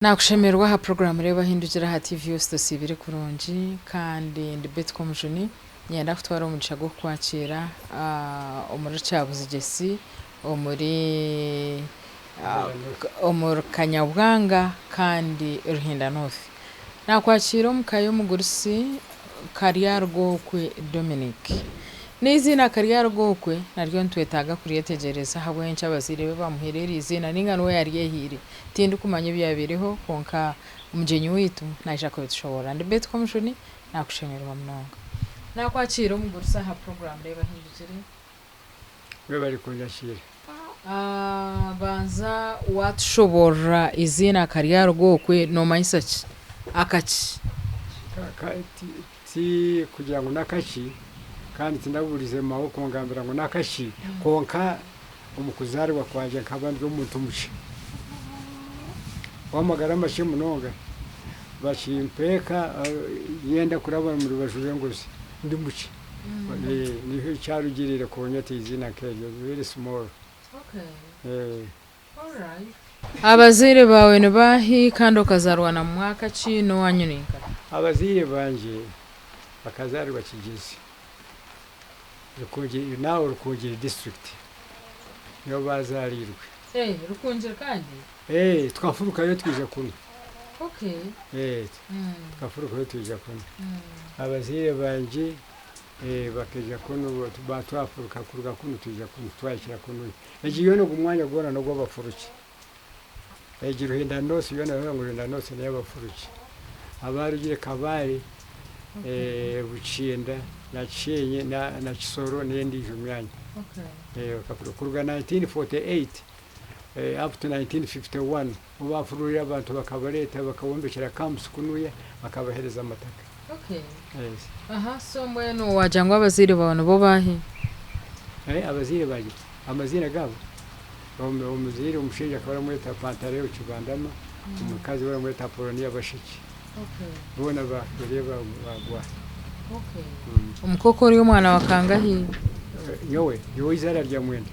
Nakushemererwa aha puroguraamu Reeba Hindukira aha TV Yose Tosiibire Kurungi kandi ndi Betty Komujuni. Niinyenda kutwara omugisha gw'okukwakiira omuri Kyabuzigyesi omuri omuri Kanyabwanga kandi Ruhinda North. Naakwakiira omu ka y'omugurusi Karyarwokwe Dominic. N'eiziina Karyarwokwe naryo nitwetaaga kuryetegyereza ahabw'enki abazaire be baamuhaire eri iziina nainga niwe yaaryehaire. Tindikumanya ebyabaireho kwonka omugyenyi waitu naija kubitushoboorora. Ndi Betty Komujuni, naakushemererwa munonga. Naakwakiira omugurusi aha puroguraamu Reeba Hindukire. Webare kunyakiira. Banza waatushoboorora eiziina Karyarwokwe noomanyisa ki? Akaki? Ti kugira ngu n'akaki kandi tindabuurize maawe kungambira ngu n'akaki kwonka omu kuzaaribwa kwangye nkaba ndi omuntu mukye ow'amagara makye munonga bakimpeeka nyenda kuraba omu rubaju rw'engozi ndi mukye. Niho kyarugiriire kunyeta eiziina nk'eryo very small. Abazaire baawe ni baahi kandi okazaarwa na mu mwaka ki n'owaanyu ni nkahi? Abazaire bangye bakazaarirwa Kigyezi, Rukungiri now Rukungiri district niho baazaariirwe. Rukungiri kandi? Tukafurukayo twija kunu. Tukafurukayo twija kunu. Abazaire bangye bakaija kunu twafuruka kuruga kunu twija kunu twahikira kunu. Egi yoona ogu mwanya gwona n'ogw'abafuruki. Egi Ruhinda North yoona yoona ngu Ruhinda North n'ey'abafuruki. Abaarugire Kabale, Bukinda na Kishenyi na Kisoro n'endiijo myanya. Bakafuruka kuruga 1948 up to 1951 obu baafurwire abantu bakabareeta bakabombekyera camps kunuya bakabaheereza amataka. Yes. Aha, so mbwenu waagira ngu abazaire baawe nibo baahi? Abazaire bangye Amaziina gaabo, Omuzaire omushaija akaba aramweta Pantareo Kibandama, omukazi we aramweta Apolonia Bashiki. Boona baafiire baagwa. Omuka okwo ori omwana wa kangahi? Nyowe, ndi ow'eizaara rya mwenda.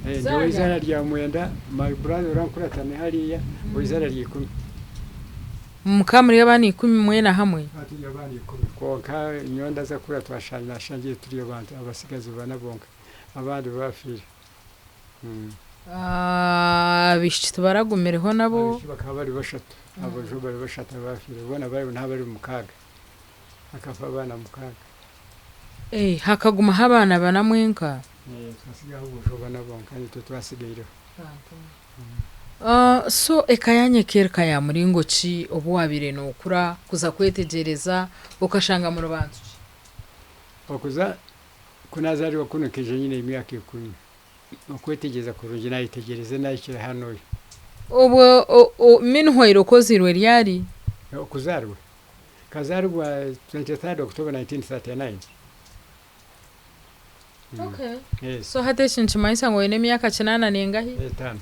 Ndi ow'eizaara rya mwenda, my brother orankurata ni hariya, ow'eizaara rya ikumi. Mukaba muri abaana ikumi mwena hamwe? Tukaba turi abaana ikumi kwonka nyowe ndaza kukura twashangire turi abantu abatsigazi bana bonka abandi baafiire. Abaishiki tibaragumireho nabo? Abaishiki bakaba bari bashatu, aboojo bari bashatu abaafiire boona bari nabo bari mukaaga, hakafa abaana mukaaga. Hakagumaho abaana bana mwenka? Tukatsigaho aboojo bana bonka nitwe twatsigaireho. So eka yaanyu eka eri ya muringo ki obu waabaire nookura kuza kwetegyereza okashanga muri bantu ki? Okuza ku naazaarwa kunu nkaija nyine emyaka ikumi. Okwetegyereza kurungi naayetegyereza naahikire hanu. Obwo meanwhile okoziirwe ryari? Okuzaarwa? Nkazaarwa 23rd October 1939. Okay. Yes. So hati eki nikimanyisa ngu oine emyaka kinaana nengahi? Etaano.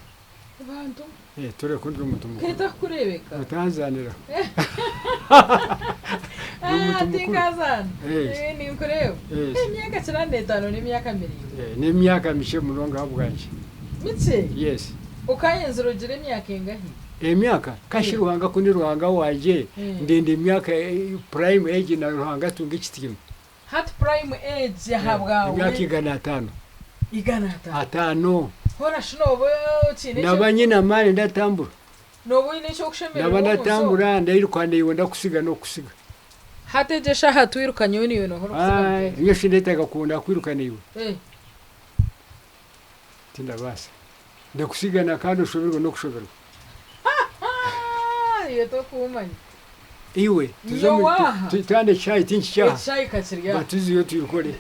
Bantu. Eh, ture ku ndi omuntu mukuru. Ketakukurebeka. Otanzanira. Ndi omuntu mukuru. Tinkazaana. Yes. Eh, ninkureeba. Yes. Emyaka 85 n'emyaka miraingwa. Eh, n'emyaka mikye munonga ahabwangye. Mikye? Yes. Okayenzire ogire emyaka engahi? Emyaka? Kashi Ruhanga ku ni Ruhanga wangye, ndenda emyaka prime age na Ruhanga atunge ekitiinwa. Hati prime age ahabwawe. Emyaka 500. 500. Ataano. Hoona shi nooba okiine ekyo. Naba nyine amaani ndatambura. Nooba oine eky'okushemererwa omu nsi omu. Naba ndatambura ndairuka naiwe ndakusiga n'okukusiga. Hati egyo eshaaha twiruka nyowe naiwe nooha orikusiga mutaahi? Nyowe shi ndeetaaga ku ndakwiruka naiwe. Tindabaasa. Ndakusigana kandi oshoberwe n'okushoberwa. Iwe tokuumanya. Iwe tuze omu Nyowe aha. kandi ekishaayi tinkikyaha. Ekishaayi kakiri aha. Batuzeyo twikore.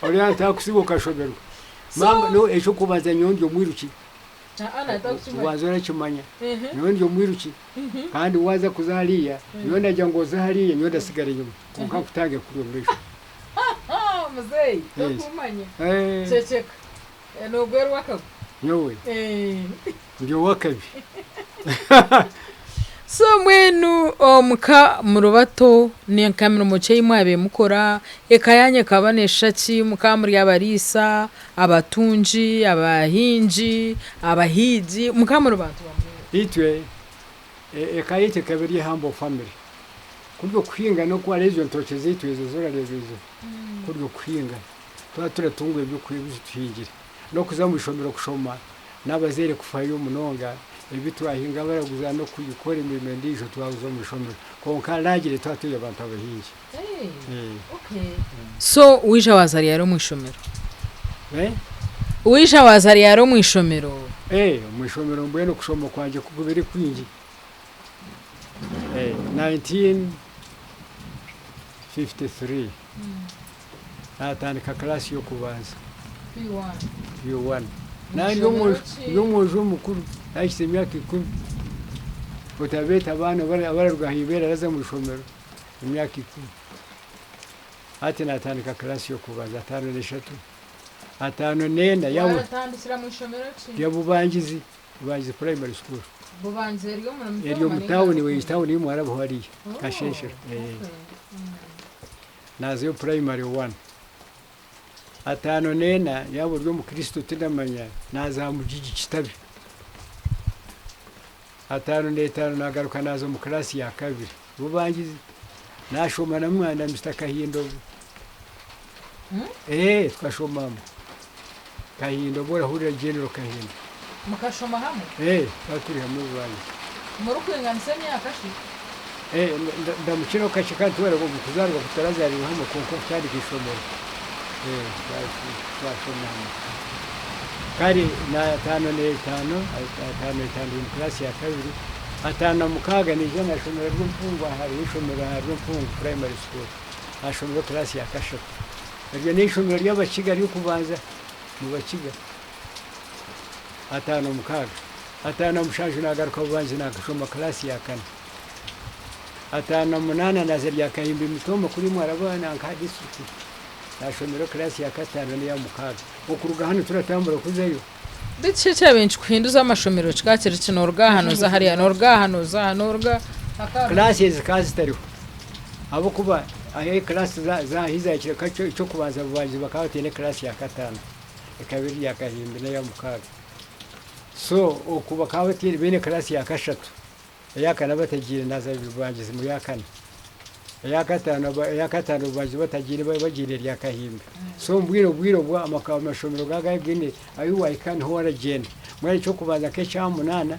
Oriya ntakusiga okashoberwa. Mama no ekyokubanza nyowe ndi omwiruki. Aa natakukimanya. Kubanza orakimanya. Nyowe ndi omwiruki. Kandi waza kuza hariya, nyowe ndagira ngu oze hariya nyowe ndasigara enyima. Kwonka nkutange kuri omu maisho. Muzeeyi tokumanya. Ceceka. Nogwerwa akagwe. Nyowe ndi ow'akabi. So mbwenu omuka muri bato ni nka mirimo ki ei mwabaire mukora? Eka yaanyu ekaba neeshusha ki? Mukaba muri abariisa, abatungi, abahingi, abahiigi, mukaba muri bantu ba muringo ki? Itwe eka yaitu ekaba eri humble family. Kuri okuhinga n'okwara ezo ntookye zaitu ezo ezi orareeba ezo, kuri okuhinga twaba turatunga eby'okurya ebi tuhingire. N'okuza omu ishomero kushoma n'abazaire kufayo munonga ebi twahinga baraguza n'okukora emirimo endiijo twaza omu ishomero. Kwonka largely twaba turi abantu abahingi. So waija waaza ryari omu ishomero? Waija waaza ryari omu ishomero? Omu ishomero mbwenu okushoma kwangye kukubire kwingi. 1953 Natandika class y'okubanza P1 Nanye ndi omwojo omukuru nahikize emyaka ikumi otabeeta abaana abararuga aha ibeere araza omu ishomero emyaka ikumi hati natandika class y'okubanza ataano n'eshatu ataano n'ena ya Bubangizi Bubangizi primary school eri omu town town y'omwarabu hariya Kashenshero. Naazayo primary one. Ataano n'ena yaaba ori omukristo tindamanya naaza aha mugigi Kitabi. Ataano n'etaano naagaruka naaza omu class ya kabiri. Bubangizi naashoma na mwana Mister Kahinda obwo. Ee tukashoma hamwe. Kahinda obu orahurira General Kahinda. Mukashoma hamwe? Ee tukaba turi hamwe Bubangizi. Murikwinganisa emyaka shi? Ndamukiraho kakye kandi twena omu kuzaarwa tutarazaarirwe hamwe kwonka okutandika eishomero twashoma hamwe. Kare ataano n'etaano, ataano n'etaano ndi omu kiraasi ya kabiri, ataano na mukaaga naija naashomera Rwempungwa hariho eishomero aha Rwempungu Primary School, naashomerayo kiraasi ya kashatu. Eryo n'eishomero ry'Abakiga ry'okubanza omu Bakiga. Ataano na mukaaga, ataano na mushanju naagaruka Bubanzi naashoma kiraasi ya kana. Ataano na munaana naaza rya Kahimbi Mitooma kuri Mwaraba nanka aha disiturikiti naashomereyo kiraasi ya kataano n'eya mukaaga. Okuruga hanu turatambura kuzayo. Beitu shi ekyabaire nikikuhinduza amashomero kikaba kiri ki? Nooruga aha nooza hariya, nooruga aha nooza aha, nooruga aha. Kiraasi ezi zikaba zitariho ahabw'okuba ahu kiraasi ahu zaahikire eky'okubanza Bubangi bakaba bataine kiraasi ya kataano ekaba eri ya Kahimbi n'eya mukaaga. So okwo bakaba baine kiraasi ya kashatu. Eyakana batagiire naza Bubangizi mu yakana. Eyakataano eyakataano Bubangizi batagiire bagiire erya Kahimbi. So omu bwire obwire obwo amaka amashomero gaba gari gaine ahu wahika niho waragyenda. Mbwenu eky'okubanza nk'ekyamunaana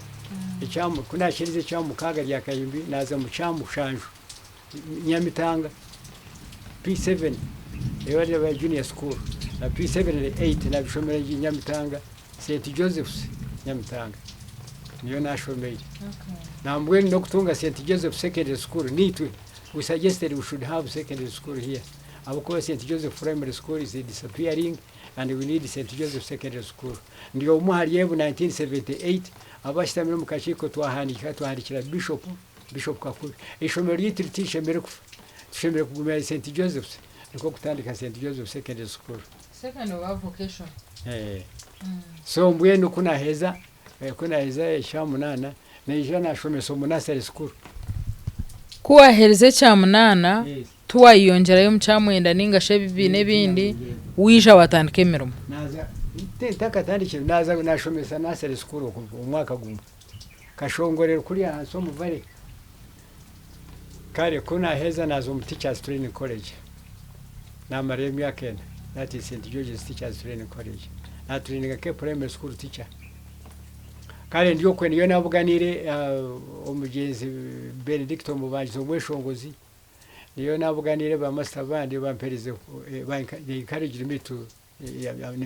ekyamu ku naakiherize ekyamukaaga rya Kahimbi naaza mu kyamushanju Nyamitanga P7 eyo eba junior school na P7 na 8 nabishomera Nyamitanga St Joseph's Nyamitanga niyo nashomeire. Nambwenu nokutunga St Joseph Secondary School nitwe we suggested we should have secondary school here ahabwokuba St Joseph Primary School is disappearing and we need St Joseph Secondary School. Ndi omwe ahari ebo 1978 abashutamire omu kakiiko twahandiika twahandikira Bishop Bishop Kakubi eishomero ryaitu tirishemereire kufa tushemereire kugumira St Joseph's nikwo kutandika St Joseph Secondary School. Second oba vocation. So mbwenu ku naaheza ku naaheza ekyamunaana naija naashomesa omu nursery school. Ku waaherize ekyamunaana tiwayeyongyerayo omu kyamwenda nainga shi ebibiina ebindi waija waatandika emirimo? Naaza ntakatandikire naaza naashomesa nursery school omwaka gumwe. Kashongorero kuri ahansi omu valley. Kare ku naaheza naaza omu Teachers Training College naamarayo emyaka ena, that is St George's Teachers Training College. Naatraininga nka primary school teacher. Kare ndi okwe niyo naabuganiire omugyenzi Benedicto Omubangizi Omweshongozi, niyo naabuganiire ba master abandi bampereze they encouraged me to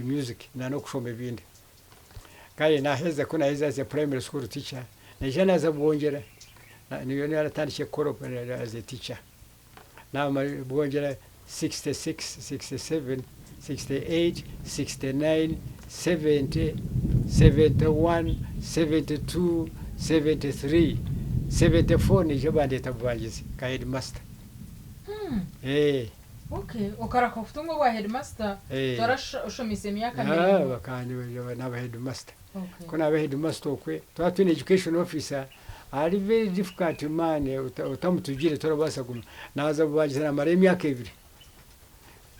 music na n'okushoma ebindi. Kare naaheza ku naaheza as a primary school teacher, naija naaza Bwongyera, niyo naatandikire kukora as a teacher. Naamara Bwongyera 66, 67, 68, 69, 70, 71, 72, 73, 74 naija bandeeta Bubangizi nka headmaster. Okay, okarahuka kutunga obwa headmaster torashomeise emyaka miraingwa. Bakaba naba headmaster. Ku naba headmaster okwe, twaba twine education officer. Ari very difficult man otamutugire torabaasa kuguma. Naaza Bubangyezi naamarayo emyaka ebiri.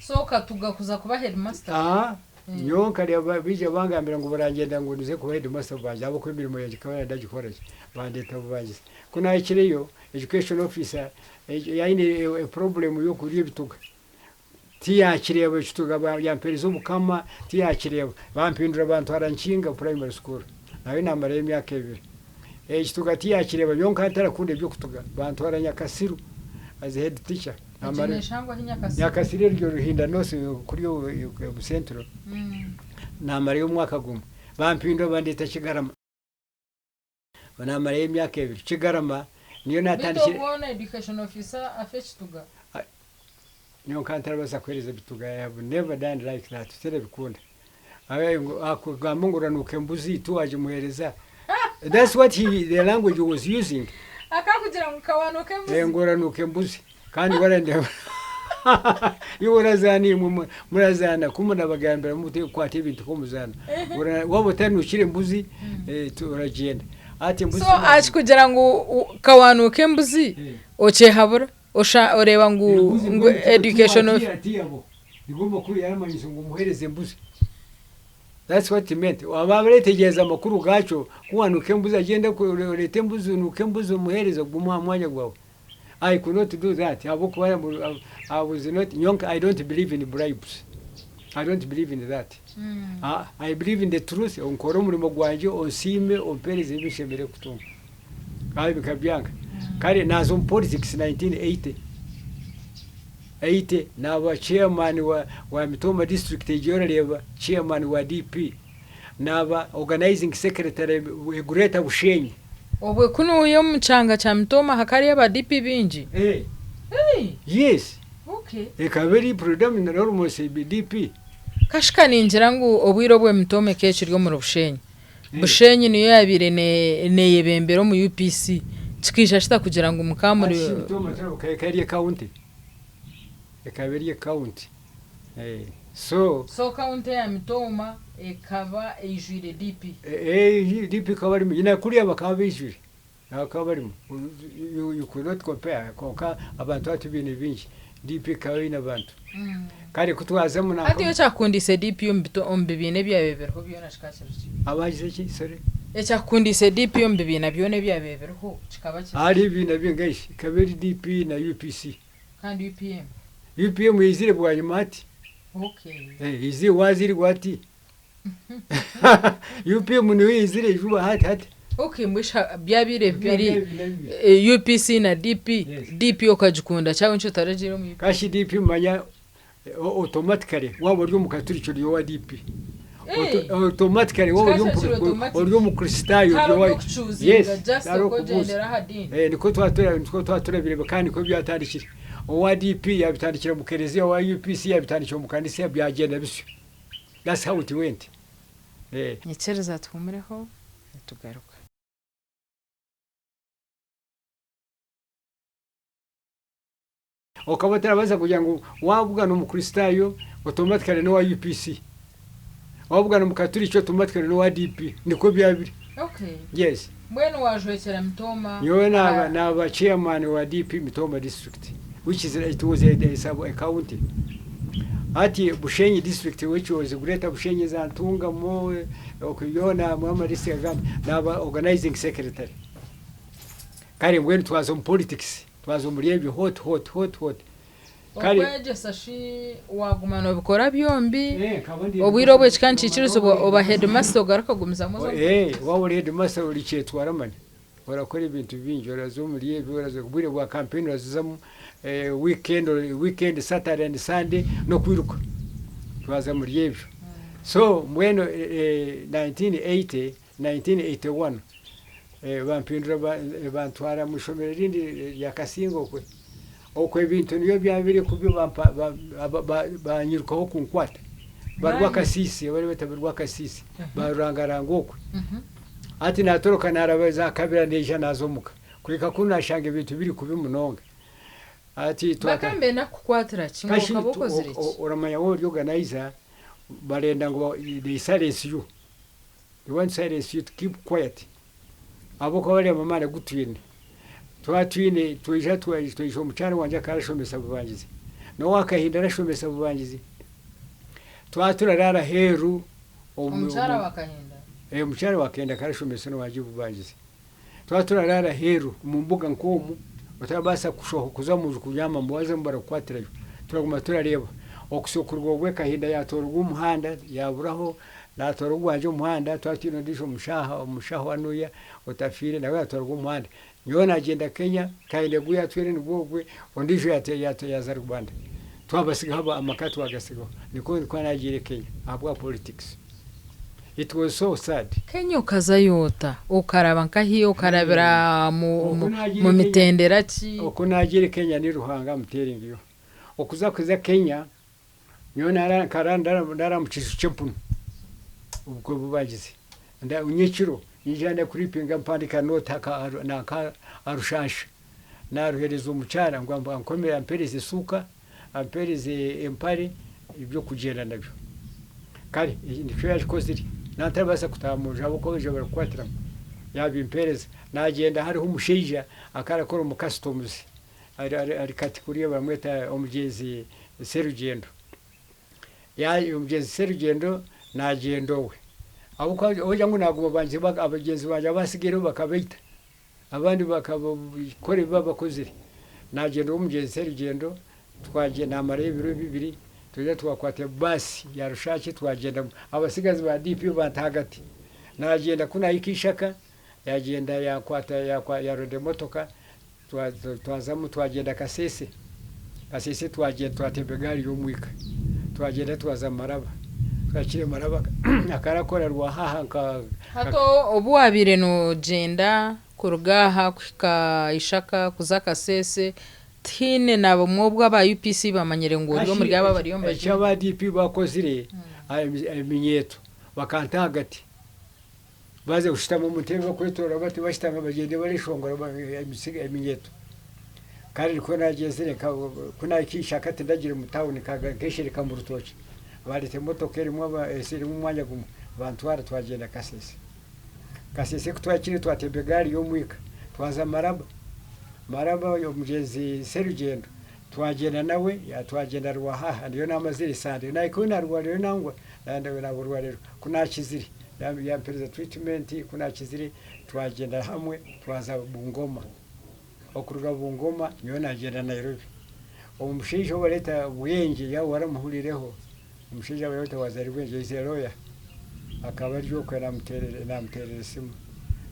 So okatuga kuza kuba headmaster? Aa, nyowe nkareeba baija bangambira ngu barangyenda ngu nize kuba headmaster Bubangyezi ahabw'okuba emirimo yangye nkaba ndagikora gye. Bandeeta Bubangyezi. Ku naahikireyo, education officer yaine e problem y'okurya ebituga. Tiyakireeba ekituga yampereza obukama tiyakireeba. Bampindura bantwara Nkinga primary school nayo namarayo emyaka ebiri. Ekituga tiyakireeba nyowe nkaba ntarakunda eby'okutuga bantwara Nyakasiru as head teacher. Egyo neshangwa hi Nyakasiru? Nyakasiru eryo Ruhinda North kuri omu central. Namarayo omwaka gumwe. Bampindura bandeeta Kigarama. Namarayo emyaka ebiri. Kigarama niyo Beitu natandikire. obwo na education officer afa ekituga? Nyowe nkaba ntarabaasa kuheereza ebituga I have never done like that tinabikunda. Akugamba ngu oranuuka embuzi tiwagimuheereza that's what he the language he was using. Akakugira ngu kawanuuka embuzi? Ngu oranuuka embuzi kandi warandeeba iwe orazaana imwe murazaana ku murabagambira mukwata ebintu nk'omuzaano waaba otanuukire embuzi oragyenda. Hati embuzi So akikugira ngu kawanuuka embuzi okyehabura? Osha oreeba ngu ngu education of. Tiyabo nigo makuru yaramanyise ngu omuhereze embuzi that's what he meant aba aretegyereza amakuru gakyo ku wanuka embuzi agyende orete embuzi onuke embuzi omuhereze ogume aha mwanya gwawe I could not do that ahabw'okuba I was not nyowe nka I don't believe in bribes I don't believe in that I believe in the truth nkore omurimo gwangye onsiime ompereze ebi nshemereire kutunga. Kandi bikabyanga. Kare naaza omu politics 1980, eighty, naaba chairman wa wa Mitooma district egyo orareeba, chairman wa DP, naaba organizing secretary Greater Bushenyi. Obwe ku nooya omu kyanga kya Mitooma hakaba hariyo aba DP baingi? Eh. Hey! Yes. Okay. Ekaba eri predominantly almost DP. Kashika ningira ngu obwire obwe Mitooma ekaba ekiri omuri Bushenyi. Bushenyi niyo yabaire neyebembera omu UPC kikaija kita kugira ngu mukaba muri. Hati shi Mitooma turabuka ekaba eri ekaunti ekaba eri ekaunti so. So kaunti eya Mitooma ekaba eijwire DP? DP ekaba erimu na kuriya bakaba baijwire bakaba barimu you could not compare kwonka abantu hati baine bingi DP ekaba eine abantu kare ku twazamu Hati iwe ekyakukundiise DP omu bibiina ebyabaire biriho byona kikaba kiri ki? Abagize ki sorry? Ekyakukundiise DP omu bibiina byona ebyabaire biriho kikaba kiri ki? Hariho ebibiina bingahi? Ekaba eri DP na UPC. Kandi UPM? UPM yaizire bwanyima hati. Okay. Eizire wazairwe hati. UPM niyo yaizire juba hati hati. Ok mbwenu byabaire bibiri UPC na DP, DP okagikunda ki ahabw'enki otaragiire omu UPC? Kashi DP manya automatically waaba ori omukaturiki ori owa DP. Automatically waaba ori omukristaayo ori owa Yes, tihariho okubuuza. Nikwo twaba turabireeba kandi nikwo byatandikire. Owa DP yaabitandikira omu kereziya, owa UPC yaabitandikira omu kanisa byagyenda bisyo. That's how it went. Nyikiriza tuhumureho nitugaruka. Okaba otarabaasa kugira ngu waabugana Omukristaayo automatically n'owa UPC, waabugana Omukaturiki automatically n'owa DP. Nikwo byaba biri. Okay. Yes. Mbwenu waajwekyera Mitooma Nyowe naaba naaba chairman wa DP Mitooma district which is it was a, a sub a county. Hati Bushenyi district which was greater Bushenyi za Ntungamo okwo yoona hamwe ama district agandi naaba organizing secretary. Kare mbwenu twaza omu politics twaza omuri ebyo hot hot hot hot. Kare Okwegyesa shi waaguma noobikora byombi? Eh, nkaba ndi Obwire obwo ekika nikiikirizibwa oba headmaster ogaruka ogumizamu oza omu Eh, waaba ori headmaster ori kyetwara mani. Orakora ebintu bingi, oraza omuri ebi, oraza obwire bwa campaign orazizamu, weekend, weekend Saturday and Sunday n'okwiruka. Twaza omuri ebyo. So mbwenu 1980, 1981 bampindura bantwara omu ishomero erindi rya Kasinga okwe. Okwe ebintu nibyo byaba kubi banyirukaho kunkwata. Ba Rwakasiisi, abu barikubeeta ba Rwakasiisi, ba Rurangaranga okwe. Hati naatoroka naaraba za Kabira naija naaza omuka. Kuhika kunu naashanga ebintu biri kubi munonga. Hati twata. Bakaba nibenda kukukwatira ki? Ngu Kashi okaba okozire ki? Oramanya waaba ori organizer barenda ngu they silence you. They want to silence you to keep quiet. Ahabw'okuba bareeba amaani agu twine. Twaba twine, twija twija omukyara wangye akaba arashomesa Bubangizi. N'owa Kahinda arashomesa Bubangizi. Twaba turaraara aheeru omu, Omukyara omu, wa Kahinda? Eh, omukyara wa Kahinda akaba arashomesa n'owangye Bubangizi. Twaba turaraara aheeru omu mbuga nk'omu, otarabaasa kushoho kuza omu nju kubyamamu, waazamu barakukwatirayo. Turaguma turareeba. Okuhitsya okuruga obwe Kahinda yaatoora ogw'omuhanda yaaburaho, naatoora ogwangye omuhanda, twaba twine ondiijo omushaaha omushaho hanuya otafiire nawe yaatoora ogw'omuhanda. Nyowe naagyenda Kenya, Kahinda ogu yaatwire nigwo ogwe, ondiijo yaaza Rwanda. Twabasigaho amaka twagasigaho. Nikwo nikwo naagiire Kenya ahabwa politics. It was so sad. Kenya okazayo ota? Okaraba nkahi? Okarabira mu mitendera ki? Oku naagiire Kenya ni Ruhanga I'm telling you. Okuza kuza Kenya, nyowe nkaraara ndaara omu kiju ky'empunu obwo bubagize. Nyekiro nyija ndacreepinga mpandiika note nanka aha rushansha naruheereza omukyara ngu ankomere ampereze esuuka, ampereze empare eby'okugyenda nabyo. Kare nikyo yakikozire naaba ntarabaasa kutaaha omu nju ahabw'okuba baija barakukwatiramu. Yaabimpereza naagyenda hariho omushaija akaba arakora omu customs ari kati kuriya baramweta omugyenzi Serugyendo. Omugyenzi Serugyendo naagyenda owe ahabw'okuba ogira ngu naaguma abagyenzi bangye abaatsigaireho bakabaita, abandi bakakora ebi baabakozire. Naagyenda ow'omugyenzi Serugyendo twagyenda naamarayo ebiro bibiri twija twakwata baasi ya Rushaaki twagyenda abatsigazi ba DP banta ahagati. Naagyenda ku naahika Ishaka yaagyenda yankwata yaaronda emotoka Twazamu twagyenda Kasese, Kasese twagyenda twatemba egaari y'omwika twagyenda twaza Maraba, twahikire Maraba akarakora Rwahaha nka. Hati obu wabaire nogyenda kuruga aha kuhika Ishaka kuza Kasese tihaine na bumwe obu aba UPC bamanyire ngu ori omuri abo abariyo nibagye. Eki aba DP bakozire eminyeeto bakanta ahagati. Baaza kushutama omu ntebe bakwetoorora bati bashutama bagyende bareshongora eminyeeto. Kandi nikwo naagyenzire ku naahika Ishaka tindagire omu tauni nkeshereka omu rutookye. Baareeta emotoka erimu omwanya gumwe bantwara twagyenda Kasese. Kasese ku twahikire twatemba egaari y'omwika twaza Maraba. Maraba omugyenzi Serugyendo twagyenda nawe twagyenda Rwahaha ndiyo naamazire esande. Nahikayo naarwarirayo nangwa naaburwariro ku naakizire. Yampereza treatment ku nakizire twagyenda hamwe twaza Bungoma. Okuruga Bungoma nyowe nagyenda Nairobi. Omushaija ou bareeta Bwengye yaaba waramuhurireho, omushaija ou bareeta Wazari Bwengye is a lawyer akaba ari okwe namuteerera esimu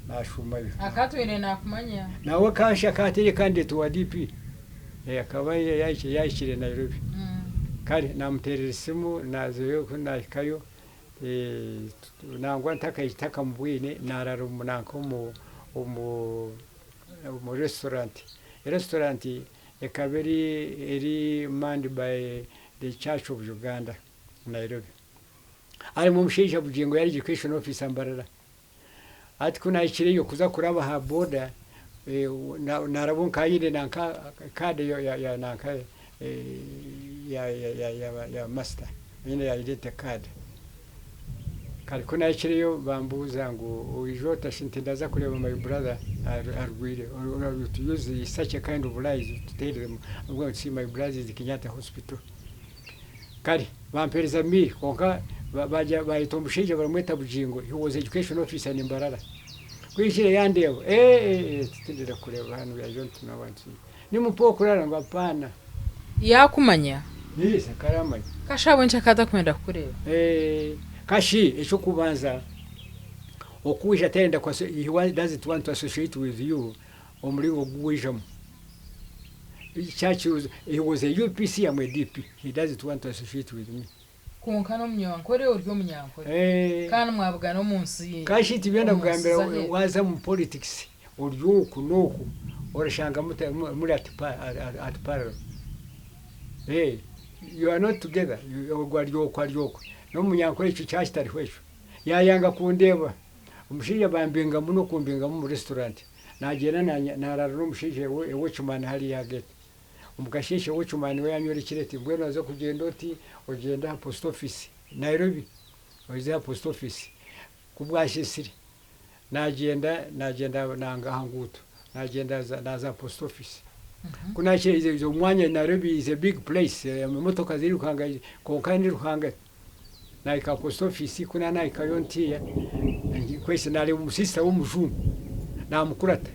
nashuumayo. Akatwire nakumanya? Nawe akaba atari candidate wa DP akaba yahikire Nairobi. Kare namuteerera esimu nazayo ku nahikayo. Nangwa ntakamubwine naarara omu nanka omu omu omu restaurant. Restaurant ekaba eri eri manned by the church of Uganda Nairobi. Harimu omushaija Bugingo yari education officer Mbarara. Hati ku naahikireyo kuza kuraba aha boda, naaraba nkaba nyine nanka card ya nanka ya master, nyine ya identity card. Kare ku naahikireyo bambuuza ngu oija ota shi? Nti ndaza kureeba my brother arwaire, to use such a kind of lies to tell them I'm going to see my brother is Kenyatta hospital. Kare bampereza meal kwonka bayeta omushaija baramweta Bugingo he was education officer in Mbarara. Ku yaijire yandeeba eeh eeh titindenda kukureeba hanu I don't know want you. Nimupa okurara ngu apaana. Yakumanya? Yes akaramanya. Kashi ahabw'enki akaba atakwenda kukureeba? Eeh kashi eky'okubanza okwija tayenda ku he doesn't want to associate with you omuringo ogu waijamu. He was a UPC I'm a DP he doesn't want to associate with me. Kwonka n'omunyankore ori omunyankore kandi mwabugana omu nsi Kashi tibyo ndakugambira waza omu politics ori oku n'oku orashanga muri at parallel you are not together ogwo ari oku ari oku n'omunyankore ekyo kyaba kitariho ekyo yayanga kundeeba omushaija bambingamu n'okumbingamu omu restaurant. Naagyenda naaraara n'omushaija ow'ekimaani hariya aha geeti. Omu kasheeshe ow'ekimaani we yaanyorekire ati, Mbwenu waaza kugyenda oti, ogyende aha post office Nairobi, oze aha post office. Ku bwasheesire, Naagyenda naagyenda nanga aha nguuto naagyenda naaza aha post office. Ku naahikire omu mwanya Nairobi is a big place emotoka zirirukanga kwonka ni Ruhanga. Naahika aha post office ku naahikayo ntiiya nkwitse naareeba omusisita w'omujungu naamukurata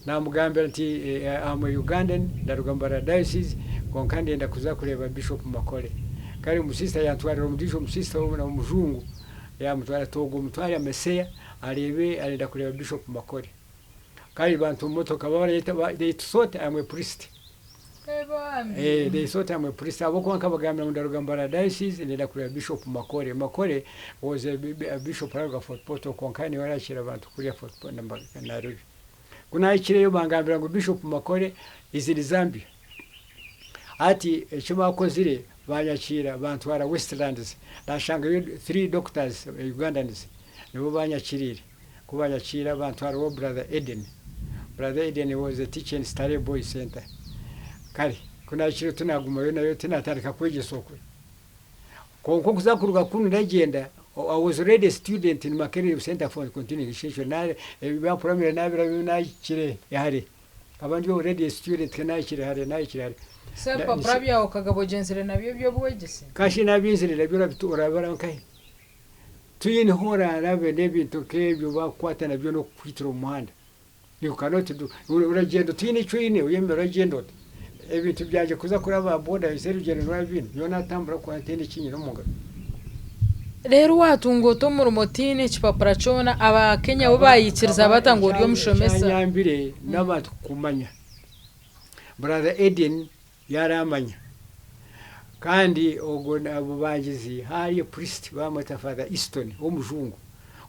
naamugambira nti am a Ugandan ndaruga Mbarara diocese kwonka ndenda kuza kureeba Bishop Makore. Kare omusisita yantwarira ondiijo omusisita w'omujungu Yaamutwara ati, Ogwo mutware Ameseya areebe, arenda kureeba Bishop Makore. Kare bantu omu motoka baaba they thought I'm a priest. They thought I'm a priest ahabw'okuba nkabagambira ngu ndaruga Mbarara Diocese ndenda kureeba Bishop Makore. Makore was a bishop araruga Fort Portal kwonka niwe arakiira abantu kuriya Fort Nairobi. Ku naahikireyo bangambira ngu Bishop Makore is in Zambia. Hati eki baakozire Banyakiira bantwara Westlands nashangayo three doctors Ugandans nibo banyakiriire ku banyakiira bantwara owa brother Eden, brother Eden was a teacher in Starehe boys center kare kunahikire tinagumayo nayo tinatandika kwegyesa okwe kwonka okuza kuruga kunu ndagyenda I was already a student in Makerere center for continuing education ebya primary nabirabiremu nahikire hare. Nkaba ndi already a student ke nahikire hare nahikire hare. So ebipapura byawe okagaba ogyenzire nabyo eby'obwegyese? Kashi nabyenzire nabyo orabibara nkahi? Tihaine ahu orarabe n'ebintu nk'ebyo bakukwata nabyo n'okukwitira omu muhanda. You cannot do, oragyenda otiine eki oine oyemere oragyenda ota? Ebintu byangye kuza kuraba aha boda ese orugyendo narabiine, nyowe natambura kwonka ntaine eki nyine omu ngaro. Reero waatunga ota omurimo otaine ekipapura kyona? Aba Kenya bo baayikiriza bata ngu ori omushomesa? Ekyanyambire n'abantu kukumanya. Brother Eden yaraamanya. Kandi ogwo Bubangizi hariyo priest bamweta Father Easton w'omujungu.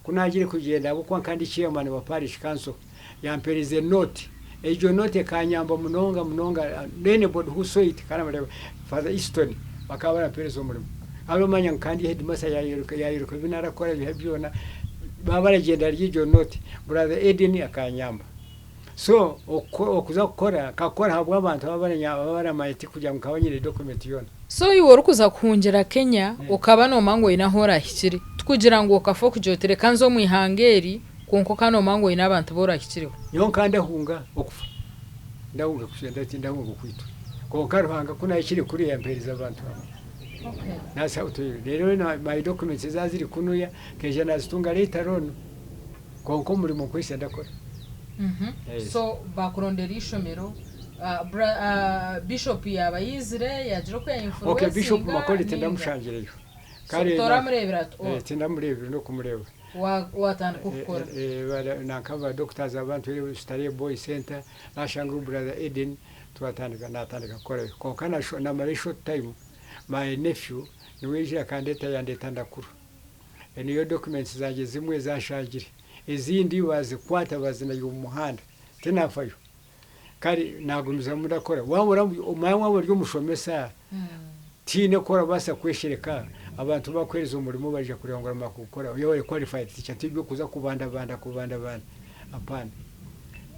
Ku naagiire kugyenda ahabw'okuba nkaba ndi chairman wa parish council, yampeereza enote. Egyo note ekanyamba munonga munonga. Anybody who saw it kandi Father Easton bakaba barampeereza omurimo. Ahabw'omanya nka ndi headmaster yayoreka yayoreka ebi narakora ebiha byona, baba baragyenda ahari egyo note. Brother Eden akanyamba. So okuza kukora, nkakora ahabw'abantu ababa baramanya tikugira ngu nkaba nyine document yoona. So iwe orikuza kuhungira Kenya okaba nomanya ngu oyine ahu orahikire tikugira ngu okafa okugira oti reka nze omu ihanga eri kwonka okaba nomanya ngu oyine abantu abu orahikireho. Nyowe nkaba ndahunga okufa, ndahunga kugyenda tindahunga okwitwa kwonka Ruhanga ku nahikire kuriya yampereza abantu aba. Reero my documents ezaba ziri kunuya nkaija nazitunga later on. Kwonka omurimo nkwitse ndakora. So bakurondera eishomero, Bishop yaaba yaizire yagira oku ya Okay, Bishop influencinga Makoli ninga? tindamushangireyo. So Kare toramureebire at all? Tindamureebire n'okumureeba. Watandika okukora? Nanka ba doctors abantwire Starehe Boys Centre, nashanga brother Eden twatandika natandika kukorayo. Kwonka namara a short time, my nephew niwe yaijire akandeta yandeta Nakuru. Niyo documents zangye zimwe ezanshangire, ezindi bazikwata bazinaga omu muhanda tinafayo. Kare nagumizamu ndakora. Waaba omanya waaba ori omushomesa tihaine oku orabaasa kweshereka abantu bakuheereza omurimo baija kureeba ngu oramara kugukora yaaba ori qualified teacher ti eby'okuza kubandabanda kubandabanda hapana.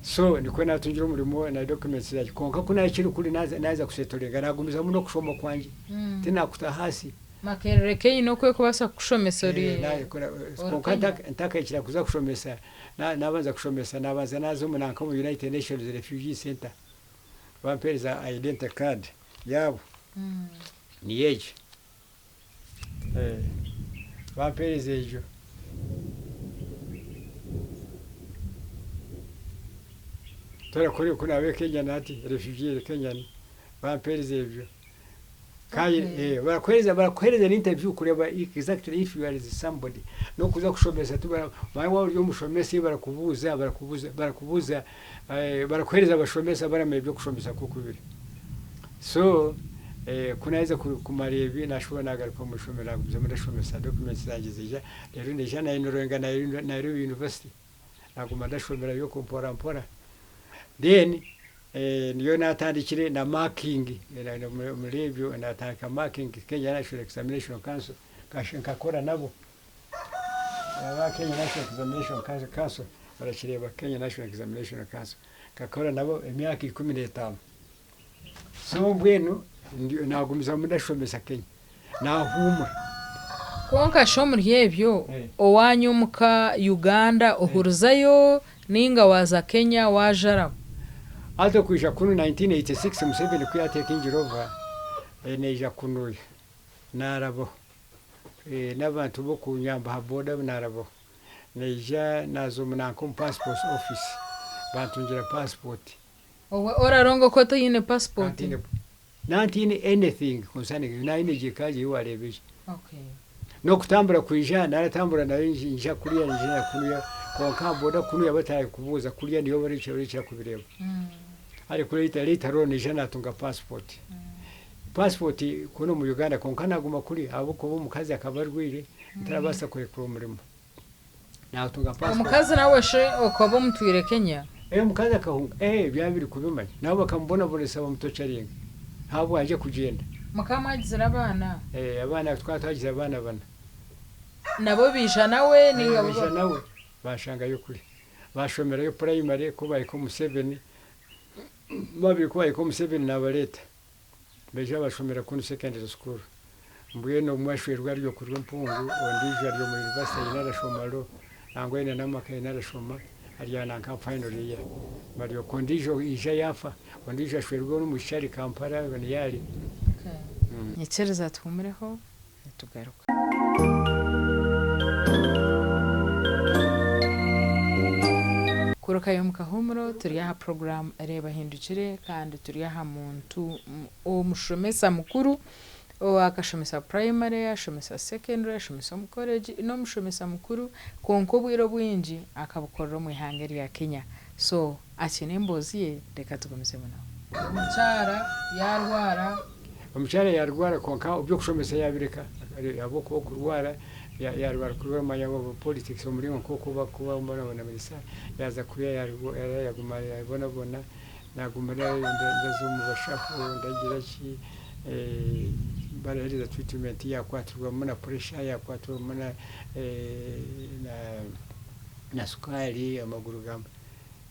So nikwo natungire omurimo na documents zangye kwonka ku nahikire kuri naaza kusetoringa nagumizamu n'okushoma kwangye tinakuta ahansi. Makerere keine oku erikubaasa kukushomesa ori Kwonka ntakahikire kuza kushomesa, nabanza kushomesa nabanza naza omu nanka omu United Nations Refugee Centre bampereza identity card yaabo niyo egyo bampereza egyo. Torakora oku naba Kenya nati refugee Kenyan bampereza ebyo. Kandi barakuhereza barakuhereza n'interview kureeba exactly if you are somebody. N'okuza kushomesa tibara manya waaba ori omushomesa ei barakubuuza barakubuuza barakubuuza barakuhereza abashomesa baramanya eby'okushomesa nk'oku biri. So ku naaheza kumara ebi naashuba naagaruka omu ishomero naagumizamu ndashomesa documents zangye ziija reero naija na enrollinga Nairobi University. Naguma ndashomerayo okwo mpora mpora. Then niyo natandikire na marking omuri ebyo natandika marking Kenya National Examination Council nkakora nabo. Aba Kenya National Examination Council barakireeba Kenya National Examination Council. Nkakora nabo emyaka 15. So mbwenu nagumizamu ndashomesa Kenya. Nahuumura. Kwonka shi omuri ebyo, owaanyu omuka Uganda ohurizayo nainga waaza Kenya waajaraho? Hati okwija kunu 1986 Museveni ku yaatekingira over, naija kunuya naarabaho n'abantu b'okunyamba aha boda naarabaho. Naija naaza omu nanka omu passport office bantungira passport. Obwe oraronga oku otaine passport? Nantiine anything concerning nayine gye eka yangye ei wareeba egi. N'okutambura kwija naratambura nayo nja kuriya nja na kunuya kwonka aha boda kunuya batarikubuuza kuriya niyo barikukira kubireeba. Ariko later on naija natunga passport. Passport kunu omu Uganda kwonka naguma kuriya ahabw'okuba omukazi akaba arwaire ntarabaasa kurekura omurimo. Natunga passport. Omukazi nawe shi okaba omutwire Kenya? Eeh omukazi akahunga eeh byaba biri kubimanya nabo bakamubonabonesa bamutocharinga ahabwangye kugyenda. Mukaba mwagizire abaana? Eeh abaana tukaba twagizire abaana bana. Nabo baija nawe ninga bo. Baija nawe banshangayo kuri. Bashomerayo primary ku bahika omu seven, babiri ku bahika omu seven nabareeta. Baija bashomera kunu secondary school. Mbwenu omwe ashwerwe ari oku Rwempungu, ondiijo ari omu university aine arashoma law, nangwa aine n'amaka aine arashoma ari aha nanka final year. Bari okwo ondiijo yaija yaafa, ondiijo ashwerwe n'omwishiki ari Kampala niyo ari. Nyikiriza tuhumureho nitugaruka. Kurukayo omu kahuumuro turi aha puroguraamu Reeba Hindukire kandi turi aha muntu omushomesa mukuru akashomesa purayimare, ashomesa sekendure, ashomesa omu koregi, n'omushomesa mukuru kwonka obwire obwingi akabukorera omu ihanga erya Kenya. So akiine emboozi ye reka tugumizemu nawe. Omukyara yaarwara. Omukyara yaarwara kwonka eby'okushomesa yaabireka ahabw'okuba okurwara yaarwara kubi omanya politics omuringo nk'oku barikubabonaboneesa yaaza kuriya yaaguma naabonabona naaguma ndaza omu bashaho ndagira ki baraheereza treatment yaakwatirwamu na pressure yaakwatirwamu na sukaari amaguru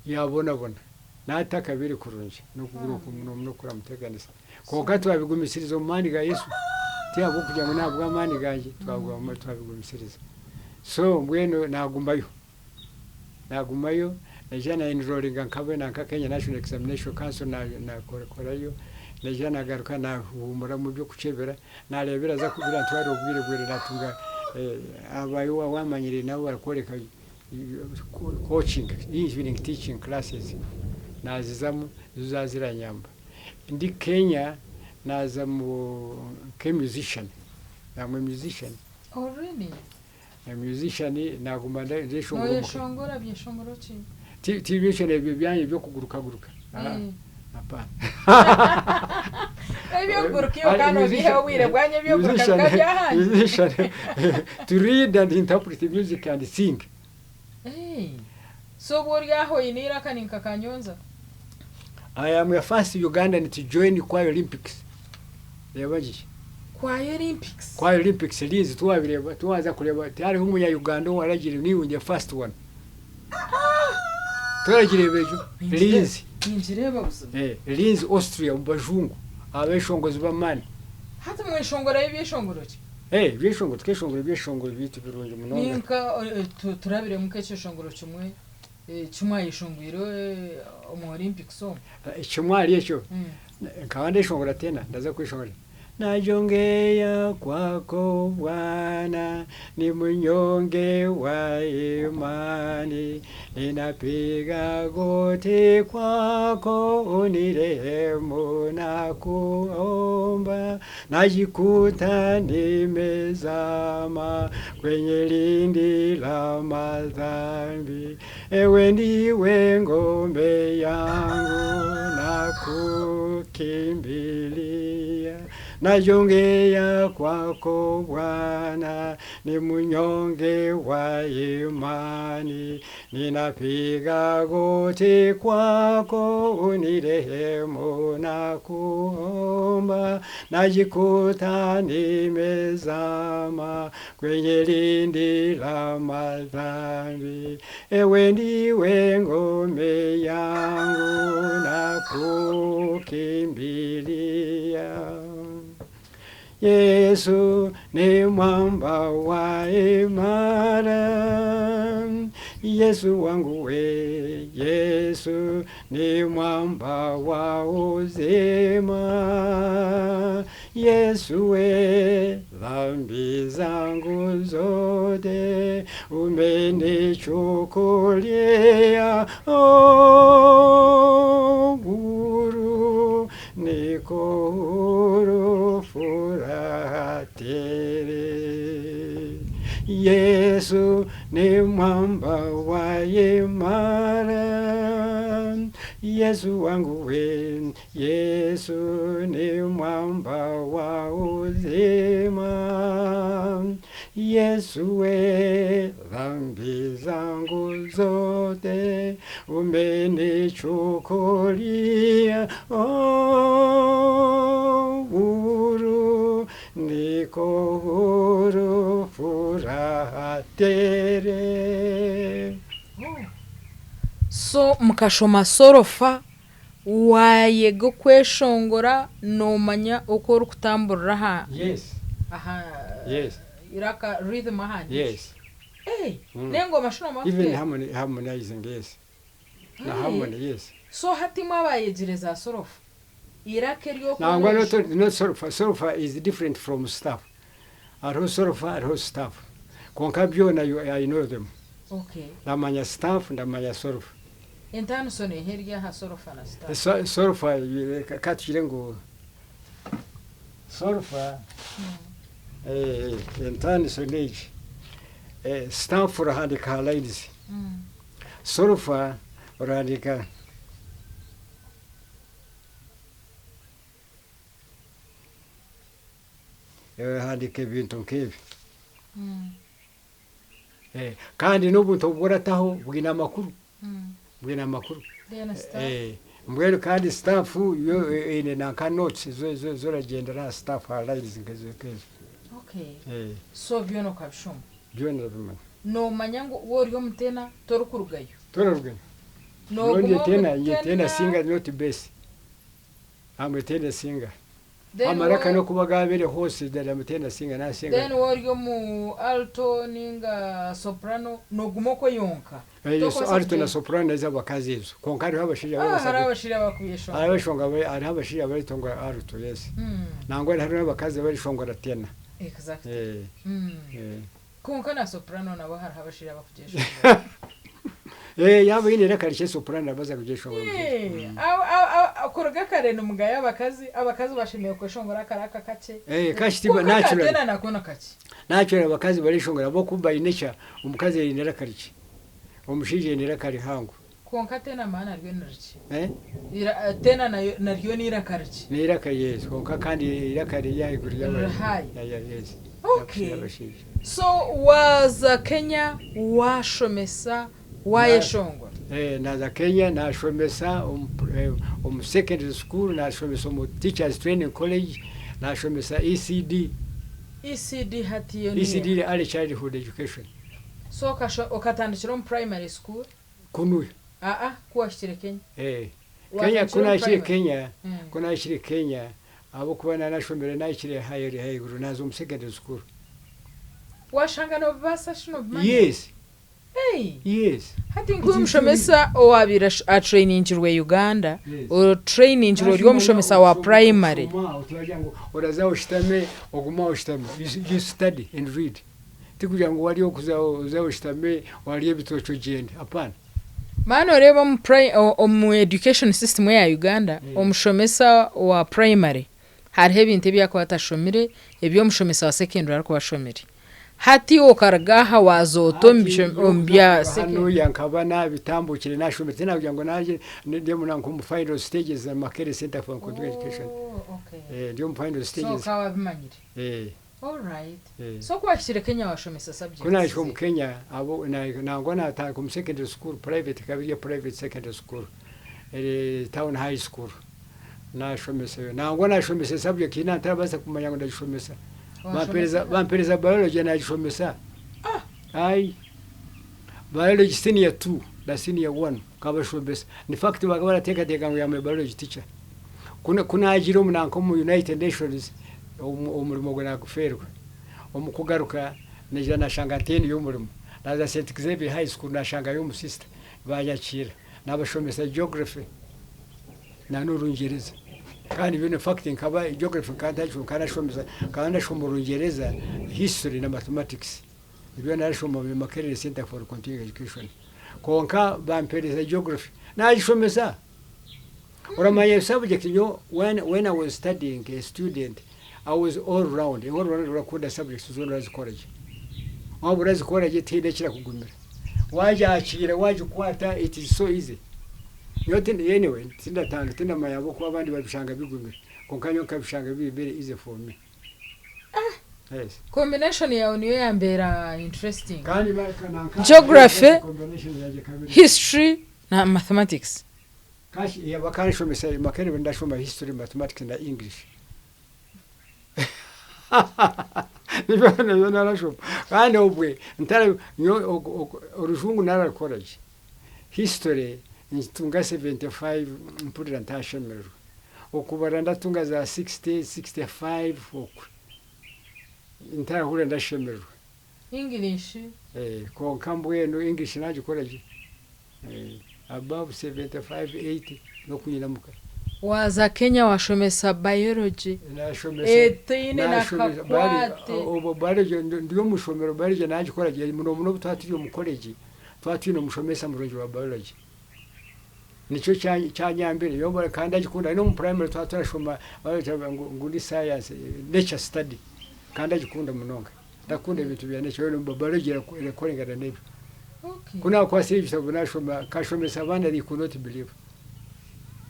yaabonabona Naata akabiri kurungi n'okuguru okumwe n'okuramuteganisa. Kwonka twabigumisiriza omu maani ga Yesu, ti ahabw'okugira ngu n'ahabw'amaani gangye, twaguma twabigumisiriza. So mbwenu naagumayo, naagumayo, naija na enrollinga nkaba nanka Kenya National Examination Council naakorayo, naija naagaruka naahuumura omu by'okukyebera, naareeba biraza birantwarira obwire bwire naatunga abayo waamanyire nabo barakworeka coaching, evening teaching classes nazizamu nizo zaba ziranyamba. Ndi Kenya naza mu nke musician, I'm a musician. Oh really? A musician naguma ndeshongora. Noyeshongora byeshongoro ki? Ti ti ebyo byanyu ebyokuguruka guruka. Hapana. Ebyokuguruka iwe kandi obiiheho obwire bwanyu ebyokuguruka bikaba byahanyu. Musician to read and interpret music and sing. So obwo ori aho oine eiraka ni nka Kanyonza? I am a first Ugandan to join Choir Olympics. Reeba gye. Choir Olympics? Choir Olympics Linz tiwabireeba tiwaza kureeba tihariho omunya Uganda owaragire niiwe the first one. Toragireeba egyo? Linz. Ningireeba buzima. Eh, Linz Austria omu bajungu abeshongozi b'amaani. Hati mweshongorayo ebyeshongoro ki? Eh, ebyeshongoro tukeshongora ebyeshongoro byaitu birungi munonga. Ninka turabiremu nk'ekyeshongoro kimwe eki mwayeshongwire omu Olympics omu. Kimwe ahari ekyo, nkaba ndeshongora tena, ndaza kweshongora. Najongea kwako Bwana, ni mnyonge wa imani, ninapiga goti kwako, unirehemu na kuomba, najikuta nimezama kwenye lindi la madhambi, ewe ndiwe ngome yangu na kukimbilia najongea kwako Bwana, ni mnyonge wa imani, ninapiga goti kwako, unirehemu na kuomba, najikuta nimezama kwenye lindi la madhambi, ewe ndiwe ngome yangu na kukimbilia. Yesu ni mwamba wa imara. Yesu wangu we, Yesu ni mwamba wa uzima. Yesu we, dhambi zangu zote umenichukulia. Oh, huru niko huru, furaha tele. Yesu ni mwamba wa imara. Yesu wangu we, Yesu ni mwamba wa uzima. Yesu we, dhambi zangu zote umenichukulia. Oh, huru niko huru, furaha tele. So mukashoma sorofa waayega okweshongora noomanya oku orikutamburira aha Yes, aha yes, iraka rhythm aha yes. Hey, Mm. n'engoma shi noomanya Even kuteera? harmony, harmonizing, yes. Na Hey. harmony, yes. So hati mwabayegire za sorofa iraka Nangwa not, ery'okweshongora not solfa. Solfa is different from staff. Hariho solfa, hariho staff. Kwonka byona I know them. Okay. Ndamanya staff, ndamanya solfa. Entaaniso neeha eri aha sorofa na staff? Solfa, katugire ngu solfa entaaniso n'egi. Staff orahandiika aha lines. Solfa orahandiika orahandiika ebintu nk'ebi. Kandi n'obuntu obu orataho bwine amakuru. Bwine amakuru. Then staff. Mbwenu kandi staff yo eine nanka notes zoragyendera aha staff aha lines nkezo nkezo. Okay. So byona okabishoma. Byona ndabimanya. Noomanya ngu waaba ori omu tena torikurugayo. Torarugayo. Nooguma Nyowe omu tena, nye tena tena singer not bass. I'm a tenor singer. Then Amaraka n'okuba gaabire hose ddala I'm a tenor singer nasinga. Then waaba ori omu alto ninga soprano nooguma okwo yonka. Yes, Tokubaasa alto na kugyenda. soprano ez'abakazi ezo. Kwonka hariho abashaija Ah, ababaasa hariho abashaija abarikuyeshongora. Hariho abashonga hariho abashaija abaritonga alto, yes. Nangwa hariho n'abakazi abarishongora tenor. Exactly. Kwonka na soprano nabo hariho abashaija abarikugyeshongora. Yaaba oine eiraka rikye soprano arabaasa kugyeshongora. Kuruga kare nimugaya abakazi, abakazi bashemereire kweshongora akaraka kakye. Kashiti Kwonka naturally. akatena nako ni kakye. Naturally abakazi bareshongora ahabw'okuba by nature omukazi aine eiraka rikye. Omushaija aine eiraka rihango. Kwonka tena maani naryo ni rikye. Eh? Tena nayo naryo n'eiraka rikye. N'eiraka yes, kwonka kandi eiraka riri ahaiguru Riri high. Yes. Okay. Y'abashaija. So waaza Kenya waashomesa waayeshongora. Naaza Kenya naashomesa omu secondary school, naashomesa omu teachers training college, naashomesa ECD. ECD hati yo ECD niiha? Early childhood education. So okatandikira omu primary school? Kunuya. Aa, ku waahikire Kenya. Kenya Watandikira ku omu naahikire primary? Kenya, ku naahikire Kenya ahabw'okuba naanashomire naahikire haiguru naaza omu secondary school. Waashanga noobibaasa shi noobimanya? Yes. Hey. Yes. Hati nkuyu omushomesa owaabaire atrainingirwe Uganda, Yes. otrainingirwe ori omushomesa wa primary. Oshoma, otibagira ngu oraza oshutame ogume aho oshutame. You study and read. Tikugira ngu wariyo okuza oze oshutame warya ebitookye ogyende. Hapana. Maani oreeba omu omu education system eya Uganda, omushomesa wa primary hariho ebintu ebi arikuba atashomire ebi omushomesa wa secondary arikuba ashomire. Hati okaruga aha waaza ota omu Hati bisho- omu bya nyowe secondary. hanuya nkaba nabitambukire nashomire tinakugira ngu naje ndi omu nanka omu final stages za Makerere Center for Continuing Education. Oh, okay. Ndi omu final So stages. okaba wabimanyire. Alright. So ku wahikire Kenya washomesa subjects Ku nahika omu ze? Kenya abo nangwa natandika omu secondary school private ekaba eri private secondary school eri town high school nashomesayo nangwa nashomesa subject ei nantarabaasa kumanya ngu ndagishomesa. Washomesa Bampereza biology nagishomesa. Ai biology senior 2 na senior 1 nkabashomesa. In fact bakaba barateekateeka ngu am a biology teacher. Ku nagiire omu nanka omu United Nations omurimo gwe nagufeerwa. Omu kugaruka naija nashanga ntaine omurimo, naaza St Xavier High School nashangayo omusisita banyakiira, nabashomesa Geography na n'Orungyereza. Kandi in fact nkaba Geography nkaba ntagishoma, nkaba nashomesa, nkaba ndashoma Orungyereza, History na Mathematics. Nibyo narashoma omu Makerere Centre for Continuing Education. Kwonka bampereza Geography nagishomesa. Oramanya subject nyowe when I was studying a student I was all round, all round orakunda subjects zoona orazikora gye. Waaba orazikora gye tihaine ekirakugumira. Wagyakiira wagikwata it is so easy. Nyowe tindi anyway tindatanga tindamanya ahabw'okuba abandi babishanga bigumire kwonka nyowe nkabishanga biri very easy for me. Yes. Combination yawe niyo yambeera interesting. Kandi nanka Geography, combination yangye ekaba eri history na mathematics. Kashi bakanshomesa Makerere ndashoma history, mathematics na English. Nibyo nibyo narashoma. Kandi obwe ntara nyowe orujungu nararukora gye. History ntunga 75 mpurira ntashemererwa. Okubara ndatunga za 60, 65 okwe. Ntarahurira ndashemererwa. English. Kwonka mbwenu English nagikora gye. Above 75, 80 n'okwinamuka. Waaza Kenya washomesa biology etaine na kakwate. Obwo biology ndi omu ishomero biology nagikora gye muno muno obu twaba turi omu college twaba twine omushomesa murungi wa biology. Nikyo kyanyambire nyowe nkaba ndagikunda n'omu primary twaba turashoma baratugira ngu ni science nature study nkaba ndagikunda munonga. Ndakunda ebintu bya nature biology erakorengana n'ebyo. Ku naakwatsire ebitabo naashoma, nkashomesa abaana they could not believe.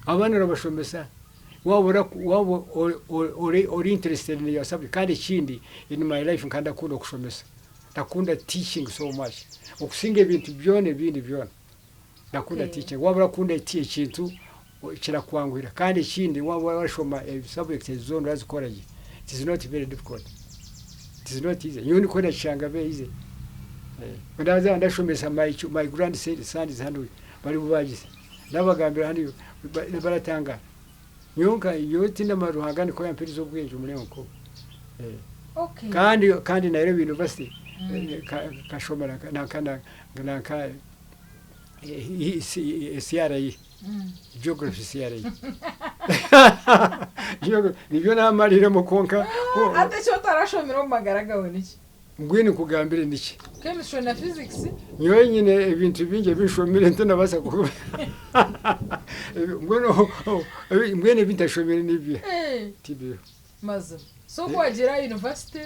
Abaana orabashomesa waaba waaba ori interested in your subject kandi ekindi in my life nkaba ndakunda okushomesa, ndakunda teaching so much okusinga ebintu byona ebindi byona. Ndakunda teaching, waaba orakunda ekintu kirakwanguhira kandi ekindi waaba orashoma subjects zoona orazikora gye, it is not very difficult. It is not easy. Nyowe nikwo nakishanga very easy. Ndaza ndashomesa my grandsons hanu bari bubagize. Ndabagambira hanu baratangara. Nyowe nka nyowe tindamanya Ruhanga nikwo yamperize obwengye omuringo nk'ogwo. Kandi kandi Nairobi University nkashoma nanka nanka CRE. Geography CRE. Nibyo naamariremu kwonka. Hati eki otarashomire omu magara gaawe niki? Mbwenu nkugambire niki? Chemistry na physics? Nyowe nyine ebintu bingi ebi nshomire ntinabaasa ku mbwenu mbwenu ebi ntashomire nibiha? Tibiriho. Mazima. So ku wagiire aha university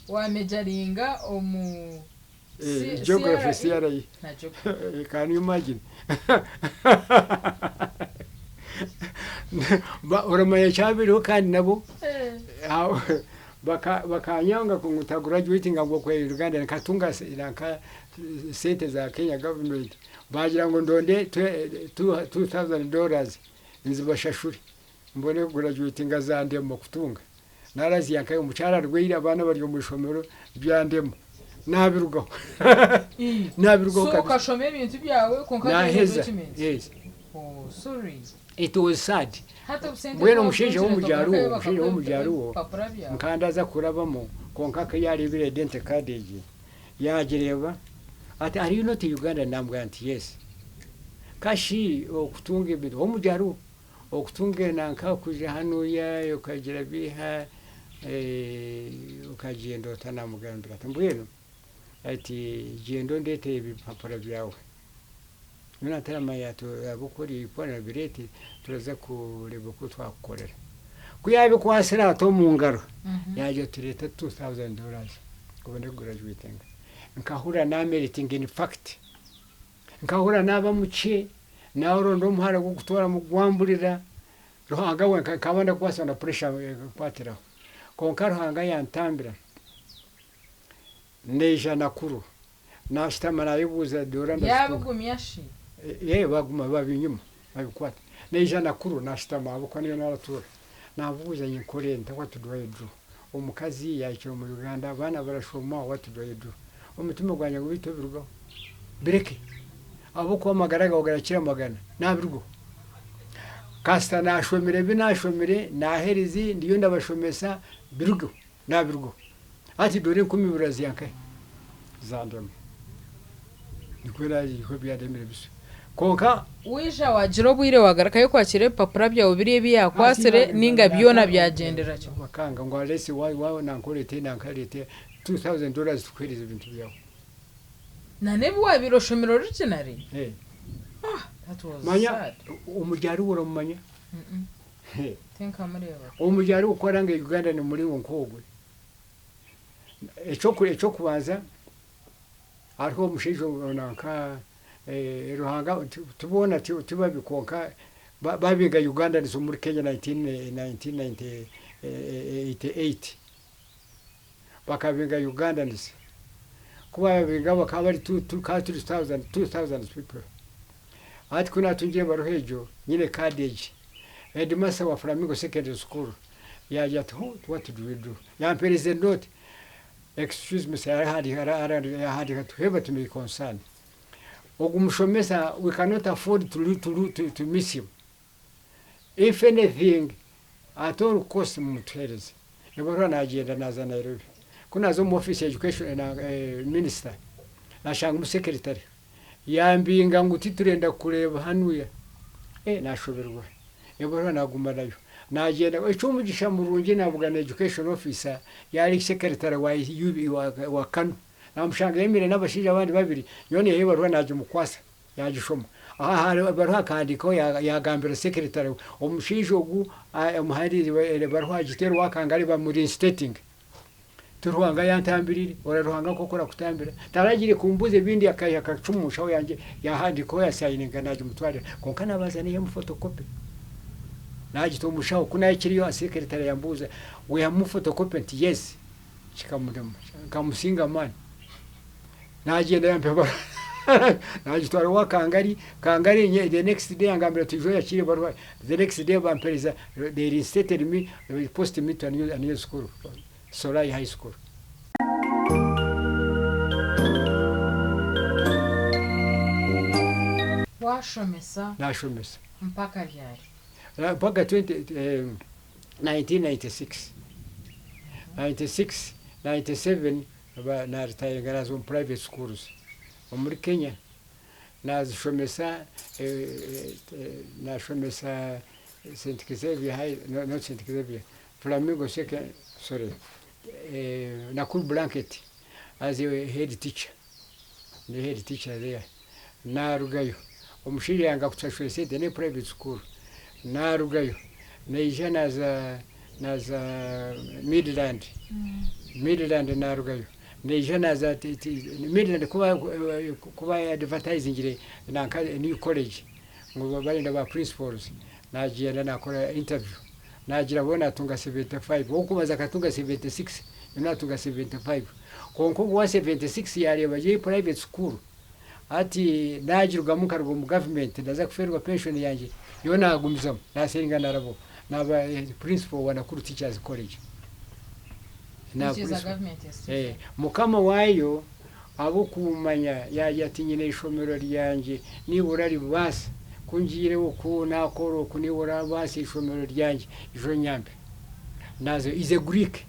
waamejaringa omu Geography CRE. Na geography. Can you imagine? Oramanya ekyabaireho kandi nabo bakanyanga ngu nta graduatinga ngu okwe Uganda nkatunga nanka sente za Kenya government bagira ngu ndonde $2000 nzibashashure mbone kugraduatinga zandema kutunga. Naraziha nkahi omukyara arwaire abaana bari omu ishomero byandema nabirugaho nabirugaho So kabisa. okashoma ebintu byawe kwonka toine Naheza documents? yes. Oh sorry. It was sad. Hati obusente Mbwenu obu omushaija wabutunzire w'omujaruwo togarukayo omushaija bakakuha w'omujaruwo ebipapura byawe? nkaba ndaza kurabamu kwonka ku yareebire identity card egi yagireeba ati are you not Ugandan? Namugambira nti yes. Kashi okutunga ebintu w'omujaruwo Okutunga enanka kwija hanuya okagira biiha okagyenda ota namugambira ati mbwenu ati gyenda ondetere ebipapura byawe. Mbwenu ataramanya ati ahabw'okuba ori Uganda nabireete turaza kureeba oku twakukorera. Ku yabikwatsire ati omu ngaro yagira ati reeta $2000 obone kugurajuwetinga. Nkahurira nameltinga in fact. Nkahurira naaba mukye, naaronda omuhara gw'okutoramu gwamburira, Ruhanga we nkaba ndakwasibwa na pressure enkwatiraho. Kwonka Ruhanga yantambira, naija Nakuru, naashutama naayebuuza doora ndazitunga. Yaabigumya shi? Ee, baguma babinyima, babikwata. Naija Nakuru naashutama ahabw'okuba niyo naaratuura, naabuuza ninkore nta, what do I do? Omukazi yaahikire omu Uganda, abaana barashoma, what do I do? Omutima gwangye ngu beitu obirugaho, bireke ahabw'okuba amagara gaawe garakira amagana, naabirugaho. Kasita naashomire ebi naashomire, naaherize, ndiyo ndabashomesa, birugeho, naabirugaho. Hati dora 2000 oraziiha nkahi? Zandema. Nikwo nikwo byandemire bisyo. Kwonka. Waija waagira obwire waagarukayo kwakira ebipapura byawe biri ebi yaakwatsire nainga byona byagyendera kimwe? Bakanga ngu unless nanka oreete nanka oreete $2000 tukuheereze ebintu byawe. Na n'ebi waabaire oshomire originally? Eh. Ah, that was Manya sad. omuryari we oramumanya? Tinkamureeba. Omuryari we ku aranga Uganda ni muringo nk'ogwe. Eky'okubanza hariho omushaija nanka Ruhanga ti boona ti babi kwonka babinga Ugandans omuri Kenya 1988 bakabinga Ugandans ku babinga bakaba bari tukaba turi 2000 people hati ku natungire ebaruha egyo nyine kaadi egi headmaster wa Flamingo secondary school yagira ati what do we do yampereza enote. Excuse me sir yahandiika ati whoever to may concern ogu mushomesa we cannot afford to, to, to, to miss him if anything at all cost mumutuhereze. Ebaruha nagyenda naza Nairobi ku naza omu office ya education na minister nashangamu secretary yambinga ngu titurenda kukureeba hanuya eh nashoberwa. Ebaruha naguma nayo nagyenda ekyomugisha murungi nabugana education officer yari secretary wa wa Kanu namushanga ayemereire nabashaija abandi babiri nyowe naihayo ebaruha nagimukwasa yagishoma aha ebaruha akahandikaho yagambira secretary we omushaija ogu omuhandikire ebaruha agiteere owakangari bamu reinstating. Ti Ruhanga yantambiriire, ora Ruhanga nk'oku orakutambira. Taragiire kumbuuza ebindi akaiha akacumu omu nshaho yangye yaahandiikaho yaasayininga naagimutwarira. Kwonka naabanza naihamu fotokopi naagita omu nshaho. Ku naahikireyo aha sekeretare yambuuza, waihamu fotokopi? Nti yes. Kikamurema, nkamusinga amaani. Naagyenda yampa ebaruha naagitwara owa Kangari, Kangari the next day yangambira ati ija oyakiire ebaruha. The next day bampereza, they reinstated me, they post me to a new school. Solai High School. Waashomesa Naashomesa. mpaka ryari? Mpaka 20, 1996. 96, 97 naaritayaringa naaza omu private schools omuri Kenya. Naazishomesa, naashomesa Saint Xavier High, no not Saint Xavier, Flamingo Second, sorry, Nakuru Blanket as a head teacher, ndi head teacher there. Narugayo, omushaija yanga kutushashura esente ne private school, narugayo naija naza naza Midland, Midland narugayo naija naza Midland kuba kuba advertisingire nanka new college ngu barenda ba principals, nagyenda nakora interview. Naagira boona naatunga 75, ow'okubanza akatunga 76, nyowe naatunga 75. Kwonka owa 76 yaareeba gye private school ati naagirugamu nkaruga omu government ndaza kufeerwa pension yangye, nyowe naagumizamu naasenga naaraba naaba principal wa Nakuru Teachers College. Naaba Which is a principal. government institution. Eh, mukama waayo ahabw'okumanya yaagira ati nyine eishomero ryangye nibura ribaasa Ku ngiire oku naakora oku niiwe oraabaasa eishomero ryangye ija onyambe. Naazayo, is a Greek,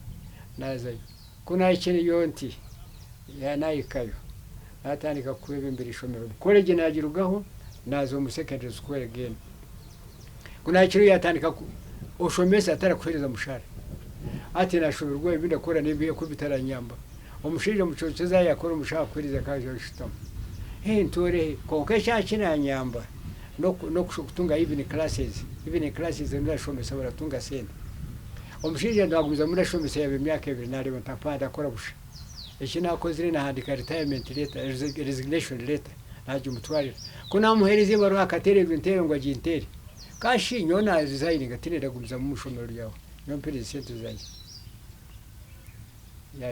naazayo. Ku naahikireyo nti, naahikayo, naatandika kwebembera eishomero. College naagirugaho naaza omu secondary school again. Ku naahikireyo yaatandika ku, oshomesa atarakuheereza mushaara. Hati naashoberwa ebi ndakora n'ebi ku bitaranyamba. Omushaija omucwekyezo yaakora omushaho akuheereza akaaza oshutama. Hee ntoore he? Kwonka ekya kiranyamba. N'okutunga evening classes, evening classes ndashomesa baratunga sente. Omushaija nagumizamu ndashomesa yaba emyaka ebiri nareeba nti hapana ndakora busha. Eki nakozire nahandika retirement letter, resignation letter nagimutwarira. Ku namuhereza ebaruha akateera enteebe ngu aginteere. Kashi nyowe na resigninga tindenda kugumizamu omu ishomero ryawe nyowe mpereza esente zangye.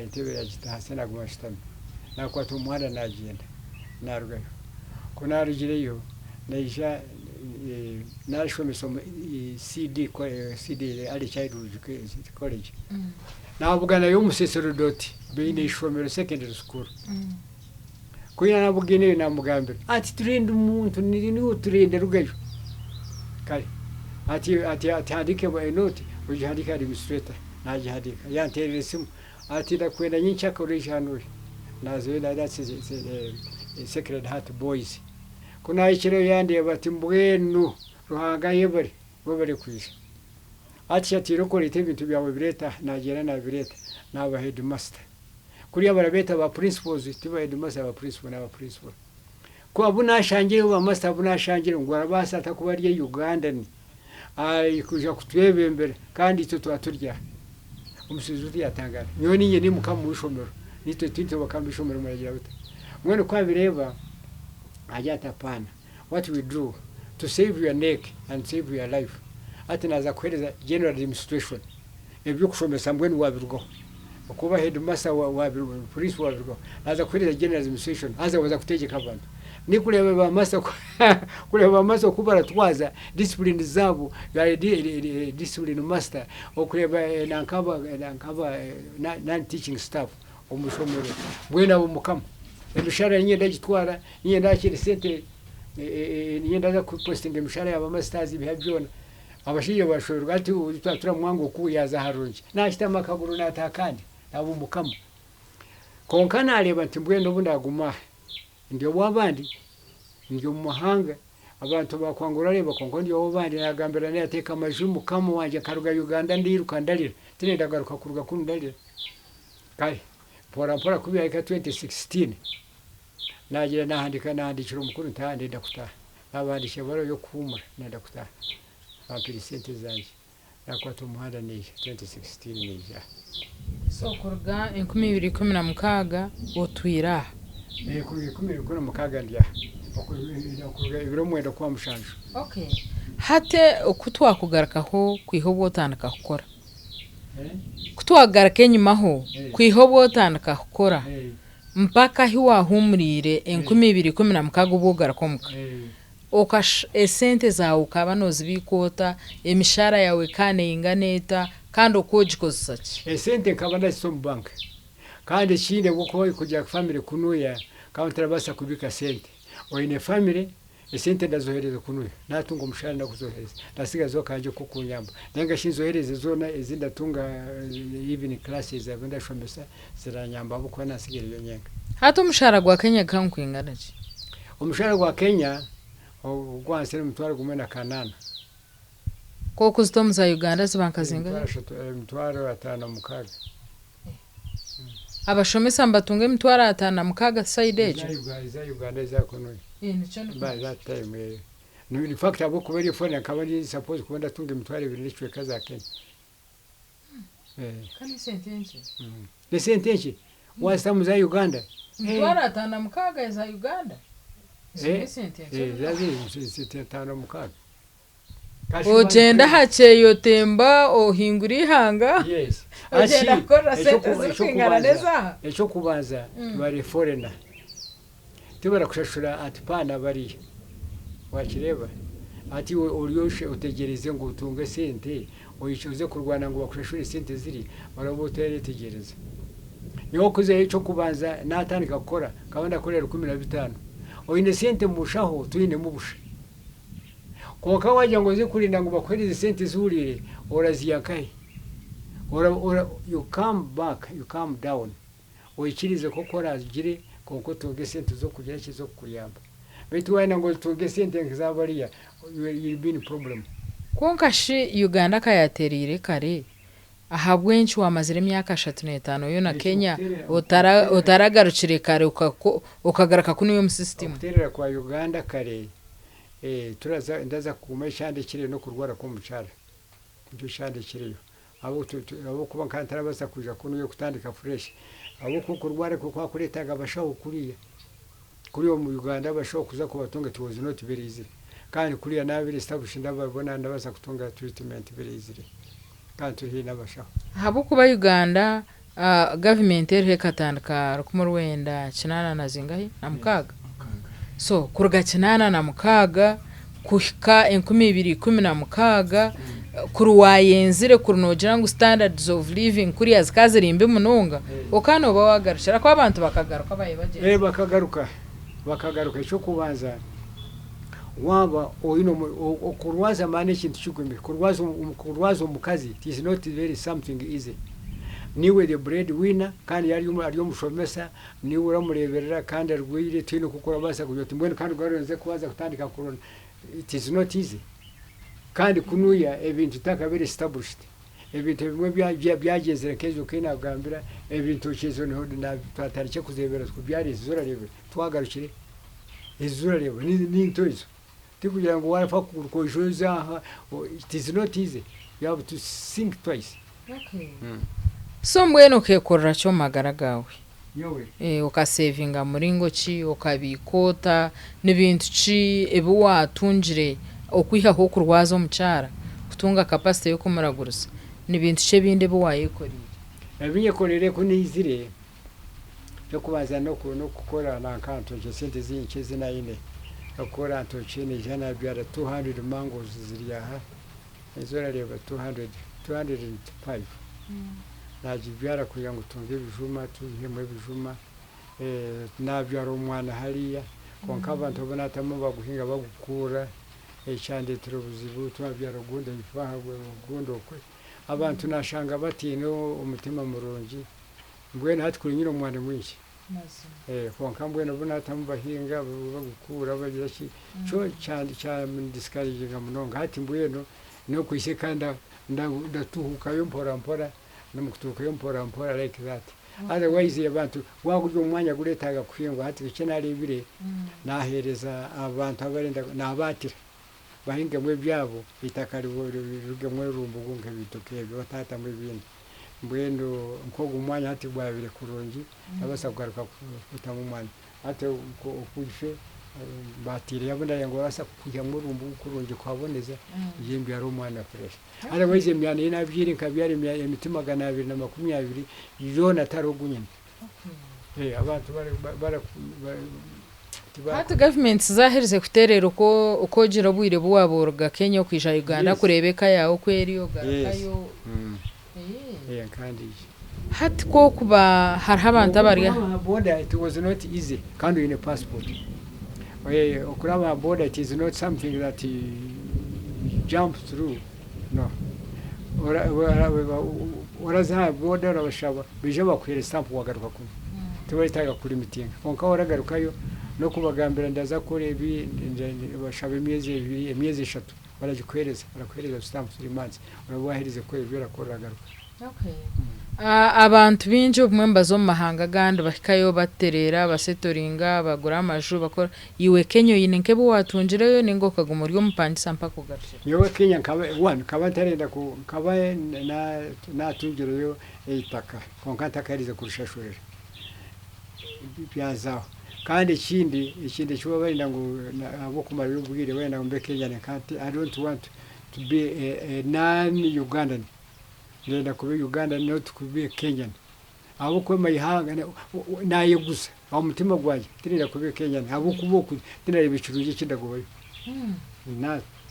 Entebe yagita ahansi naguma nshutami. Nakwata omuhanda nagyenda narugayo. Ku narugireyo naija nashomesa omu CD CD Early Childhood College. Nabuganayo omuseserodoti baine eishomero secondary school. Ku nabugineyo namugambira ati turenda omuntu niiwe turenda rugayo. Kare ati ati ati handiika enote ogihandiike administrator nagihandiika yanteerera esimu. Ati ndakwenda nyenkyakare oije hanuya. Naazayo that's Sacred Heart Boys. Ku naahikireyo yandeeba ati mbwenu Ruhanga ayebare, webare kwija. Ati shi ati irooko oreete ebintu byawe obireete aha. Naagyenda naabireeta, naaba headmaster. Kuriya barabeeta ba principals ti ba headmaster ba principal naaba principal. Ku abu naashangireyo ba master abu naashangire ngu arabaasa ata kuba ari Ugandan kwija kutwebembera kandi itwe twaba turi aha. Omushaija ogu yaatangaara. Nyowe niinye ndi mukama w'eishomero, naitwe titwe bakama b'eishomero muragira muta? Mbwenu ku abireeba agira ati apaana, what we do to save your neck and save your life, hati naaza kukuheereza general administration, eby'okushomesa mbwenu waabirugaho, okuba headmaster principal waabirugaho, naaza kukuheereza general administration haza waaza kutegyeka abantu. Ndikureeba ba master kureeba ba master oku baratwaza, discipline zaabo, discipline master, okureeba nankaba nankaba non teaching staff omu ishomero, mbwenu abo mukama. Emishahara niinye ndagitwara, niinye ndakiira esente, niinye ndaza kupositinga emishahara ya ba masters ebiha byona. Abashaija bashoberwa hati twaba turamwanga oku yaaza aharungi. Naashutama akaguru naataha akandi, naaba omukama. Kwonka naareeba nti mbwenu obu ndaaguma aha, Ndi ow'abandi, ndi omu mahanga, abantu baakwanga orareeba kwonka ndi ow'abandi. Naagambira naateeka amaju mukama wangye nkaruga Uganda ndiiruka ndarira, tindenda kugaruka kuruga kunu ndarira. Kare mpora mpora ku byahika 2016 naagira naahandiika naahandiikira omukuru nti haa ndenda kutaaha. Naabahandiikira ebaruha y'okuhuumura ndenda kutaaha, bampire sente zangye. Naakwata omuhanda naija 2016 naija aha. So kuruga 2016 otwire aha? Kuruga 2016 ndi aha, okuruga ebiro mwenda okwa mushanju. Okay. Hati ku twakugarukaho kwiha obu otandika kukora, ku twagaruka enyimaho kwiha obu otandika kukora mpaka ahi waahumuriire 2016 obu ogaruka omuka, Okash esente zaawe okaba noozibiika ota, emishaara yaawe ekaba neingana eta, kandi okaba ogikozesa ki? Esente nkaba ndazita omu bank. Kandi ekindi ahabw'okuba kugira family kunuya nkaba ntarabaasa kubiika sente. Oine family, esente ndazohereza kunuya. Natunga omushaara ndakuzohereza. Ndasigazaho akangye k'okunyamba. Nainga shi nzohereze zoona ezi ndatunga evening classes abu ndashomesa ziranyamba ahabw'okuba nasigaireyo nyenka. Hati omushaara gwa Kenya gukaba nikwingana ki? Omushaara gwa Kenya ogw'ahansi n'omutwaro gumwe na kanaana. Ku okuzita omu za Uganda ziba nka zingahi? Emitwaro 56. Abashomesa nibatunga 56 sayidi egyo? Eza Uganda eza kunuya. That time eyo. In fact ahabw'okuba eri foreigner nkaba ndi suppose kuba ndatunga 20,000 n'ekicweka za Kenya. Ka n'esente nkye. N'esente nkye? Waazita omu za Uganda? 56,000 eza Uganda? Ezo n'esente nkye munonga. Zaaza esente 56. Ogyenda aha kyeyo otemba ohingura eihanga ogyenda kukorera sente zirikwingana n'ezaaha? Eky'okubanza bari foreigner Tibarakushashura ati paana bariya. Wakireeba? Hati iwe ori otegyereize ngu otunge esente, oze kurwana ngu bakushashure esente ziri, oraba otaretegyereza. Nyowe okuzayo eky'okubanza natandika kukora, nkaba ndakorera 15. Oine sente omu nshaho, toinemu busha. Kwonka wagira ngu oze kurinda ngu bakuhereze esente ezihuriire, oraziiha nkahi? You come back, you come down. Oikirize nk'oku oraagire kwonka otunge esente z'okugira ki z'okukuyamba. Beitu waayenda ngu otunge esente nk'eza bariya, you will be in problem. Kwonka shi Uganda ka yaatereire kare, ahabw'enki waamazire emyaka 35 yoona Kenya otaragarukire kare okagaruka kunuya omu system? Okuteerera kwa Uganda kare, turaza ndaza kuguma ekyandekireyo n'okurwara kw'omukyara nikyo kyandekireyo. Ahabw'okuba nkaba ntarabaasa kwija kunuya kutandika fresh. Ahabw'okuba okurwara kwe kwakureetaga abashaho kuriya. Kuriya omu Uganda abashaho kuza kubatunga it was not very easy. Kandi kuriya naaba established ndababona ndabaasa kutunga treatment very easily. Kandi turi haihi n'abashaho. Ahabw'okuba Uganda gavumenti eriho ekatandika rukumi rwenda kinaana na zingahi? Na mukaaga? So kuruga 86 kuhika 2016 kuri waayenzire kuri noogira ngu standards of living kuriya zikaba ziri mbi munonga, okaba nooba waagarukire ahakuba abantu bakagaruka baayeba gye. Bakagaruka, bakagaruka. Eky'okubanza waaba oine okurwaza maani n'ekintu kigumire, kurwaza omukazi it is not very something easy. Niiwe the bread winner kandi ari ari omushomesa, niiwe oramureeberera kandi arwaire tihaine oku orabaasa kugira oti mbwenu kandi oze kubanza kutandika kuronda. It is not easy. Kandi kunuya ebintu bitakabire established, ebintu ebimwe byagyenzire nk'ezo nka naakugambira, ebitookye ezo twatandikire kuzireebera kubyara ezi orareeba twagarukire, ezi orareeba ni nto ezo. Tikugira ngu waafa kuguruka oije oze aha, it is not easy, you have to think twice. So mbwenu okeekorera ki omu magara gaawe? Nyowe? Okaseevinga muringo ki? Okabiika ota? Ni bintu ki ebi waatungire okwihaho okurwaza omukyara kutunga capacity y'okumuraguriza? Ni bintu ki ebindi ebi waayekoreire? Ebi nyekoreire ku naizire, eky'okubanza n'okukora nanka ntookye esente nkye ezi naine, okukora ntookye naija naabyara 200 mangoes ziri aha, ezi orareeba 200, 205 naagibyara kugira ngu tunge ebijuma, twihemu ebijuma, naabyara omwana hariya, kwonka abantu abu naatamu baguhinga bagukuura, kyandeetera obuzibu, twabyara ogundi aha ogundi okwe, abantu naashanga bataine omutima murungi, mbwenu hati kuri nyine omwani mwingi, kwonka mbwenu obu naatamu bahinga bagukuura bagira ki, kyo kyandisikareginga munonga, hati mbwenu n'okuhitsya eka ndatuhuukayo mpora mpora, n'omukutuhuukayo mpora mpora like that. Otherwise abantu gwaba guri omwanya gureetaaga kuhingwa, hati eki naareebire naaheereza abantu abarenda naabaatira bahingemu ebyabo eitaka rirugemu erumbugu nk'ebitookye ebyo bataatamu ebindi. Mbwenu nk'ogu mwanya hati gwabaire kurungi ndabaasa kugaruka kutamu omwani. Hati okwife baatiireyo abu ndareeba ngu barabaasa kwihamu orumbugu kurungi kuhaboneza ngiye mbyare omwana fresh. Otherwise emyani ei naabyire nkabyara emiti 220 yoona tihariho ogu nyine. Abantu Hati gavumenti zaaherize kuteerera oku ogira obwire obu waaba oruga Kenya okwija Uganda kureeba eka yaawe oku eri ogarukayo. Kandi Hati ku okuba hariho abantu abari Okuraba aha border it was not easy kandi oine passport. Okuraba aha border it is not something that you jump through, no. Oraza aha border orabashaba baije bakuhere stamp wagaruka kunu. Tibaretaaga kukulimitinga. Kwonka waragarukayo n'okubagambira ndaza kukora ebi bashaba emyezi 2, emyezi 3 baragikuhereza, barakuhereza stamp 3 months oraba waherize kukora ebi orakora oragaruka. Abantu baingi obumwe nibaza omu mahanga agandi bahikayo batereera, basettlinga, bagura amaju bakora. Iwe Kenya oine nk'ebi waatungireyo ninga okaguma ori omupangisa mpaka ogarukire? Nyowe Kenya nkaba one nkaba ntarenda ku nkaba natungireyo eitaka kwonka ntakaherize kurishashurira byazaho. Kandi ekindi ekindi eki barenda ngu ahabw'okumarayo obwire barenda ngu mbe Kenyan nka I don't want to be a non-Ugandan. Ndenda kuba Ugandan not to be a Kenyan. Ahabw'okuba amahanga nayeguza omu mutima gwangye tindenda kuba Kenyan ahabw'okuba oku tindareeba ekirungi ekindagobayo.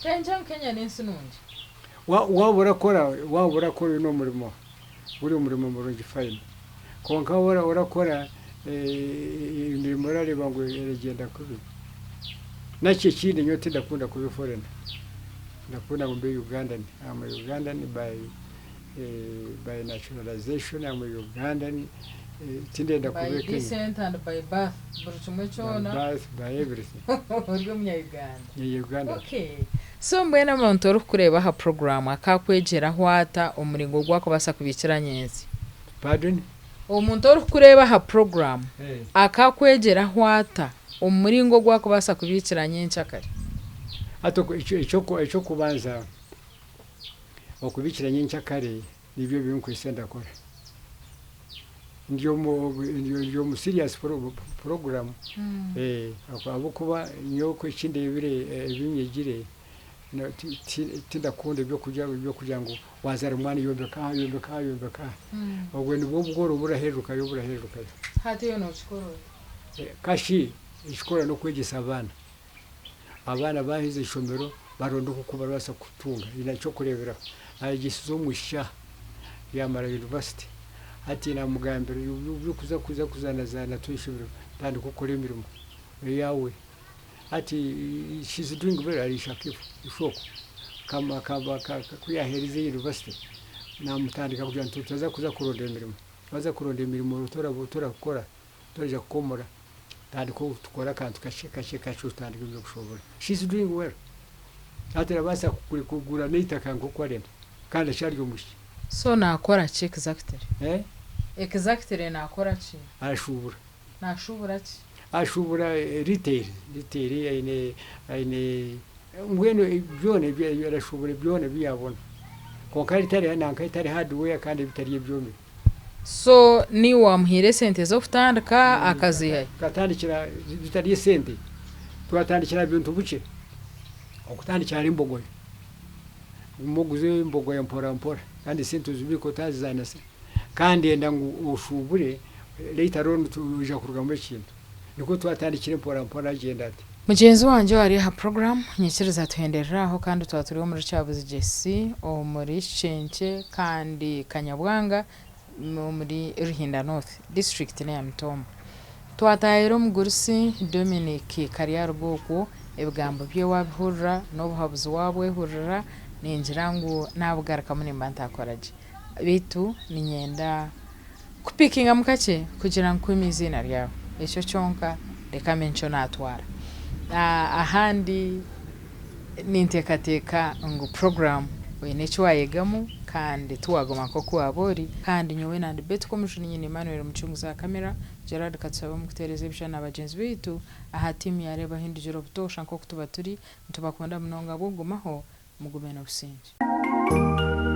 Kenya Kenya n'ensi nungi. Waaba orakora oine omurimo, guri omurimo murungi fine. Kwonka waaba orakora emirimo orareeba ngu eragyenda kubi. Nakyo ekindi nyowe tindakunda kuba foreigner. Ndakunda ngu mbe Ugandan. I'm a Ugandan by naturalization, I'm a Ugandan. Tindenda kuba By Kenya. descent and by birth buri kimwe By kyona birth, by everything. ori omunya-Uganda. Uganda. Okay. So mbwenu omuntu orikukureeba aha program akakwegyeraho ata omuringo gwakubaasa kubiikira nyensi? Pardon? Omuntu orikukureeba aha program akakwegyeraho ata omuringo gwakubaasa kubiikira nyenkyakare? Hati ekyokubanza okubikira nyenkyakare nibyo binkwise ndakora. Ndi omu serious program ahabw'okuba nyowe ekindeebire ebinyegire tindakunda ebyokugira ngu wazaara omwana yombeka aha, yombeka aha, yombeka aha. Obwe nibwo bworo burahererukayo burahererukayo. Hati eyo nookikora ota? Kashi ekikora n'okwegyesa abaana. Abaana baheza ishomero baronde oku barabaasa kutunga. Nyine ekyokureeberaho nayegyesize omwishiki aha yamara university hati namugambira ebyokuza kuza kuzaanazaana twishomero tandika okore emirimo eyawe. Hati she's doing very ariisha ishoko kuyaherize university. Naamutandika kugira nti tutaza kuza kuronda emirimo. Waaza kuronda emirimo torakukora, toraija kukomora. Tandika tukore akantu kakye kakye kakye otandike eby'okushoboora. She is doing well. Hati arabaasa kugura n'eitaka nk'oku arenda kandi akyari omwishiki. So naakora ki exactly? Exactly naakora ki? Arashuubura. Naashuubura ki? Ashuubura retail, retail aine aine mbwenu byona arashuubura byona ebi yaabona. Kwonka ebitari nanka ebitari hardware kandi ebitari ebyomire. So niiwe waamuhaire esente z'okutandika akaziihayo? Tukatandikira bitari esente, twatandikira aha bintu bukye. Okutandikira ahari mbogoya. Ogume oguze embogoya mpora mpora kandi esente ozibiike otazizaanisa kandi enda ngu oshuubure later on noija kurugamu ekintu. Nikwo twatandikire mpora mpora agyenda ati. Mugyenzi wangye owari aha puroguraamu, nyikiriza tuhenderere aho kandi twaba turi omuri Kyabuzigyesi, omuri Kyenkye kandi Kanyabwanga omuri Ruhinda North, disiturikiti n'eya Mitooma. Twataahira omugurusi Dominic Karyarugo okwo, ebigambo bye waabihurira n'obuhabuzi waabwehurira, ningira ngu naabugarukamu nimba ntaakora gye. Beitu niinyenda kupikingamu kakye kugira ngu nkuhime eiziina ryawe. Ekyo kyonka reka mbe nikyo naatwara. Ahandi ninteekateeka ngu puroguraamu oine eki waayegamu kandi tiwaaguma nk'oku waaba ori. Kandi nyowe na ndi Betty Komujuni nyine Emmanuel Mucunguzi aha kamera, Gerald Katusabe omu kuteereza ebishushani na bagyenzi baitu aha tiimu ya Reeba Hindugire obutoosha nk'oku tuba turi. Nitubakunda munonga ahabw'okugumaho, mugume n'obusingye.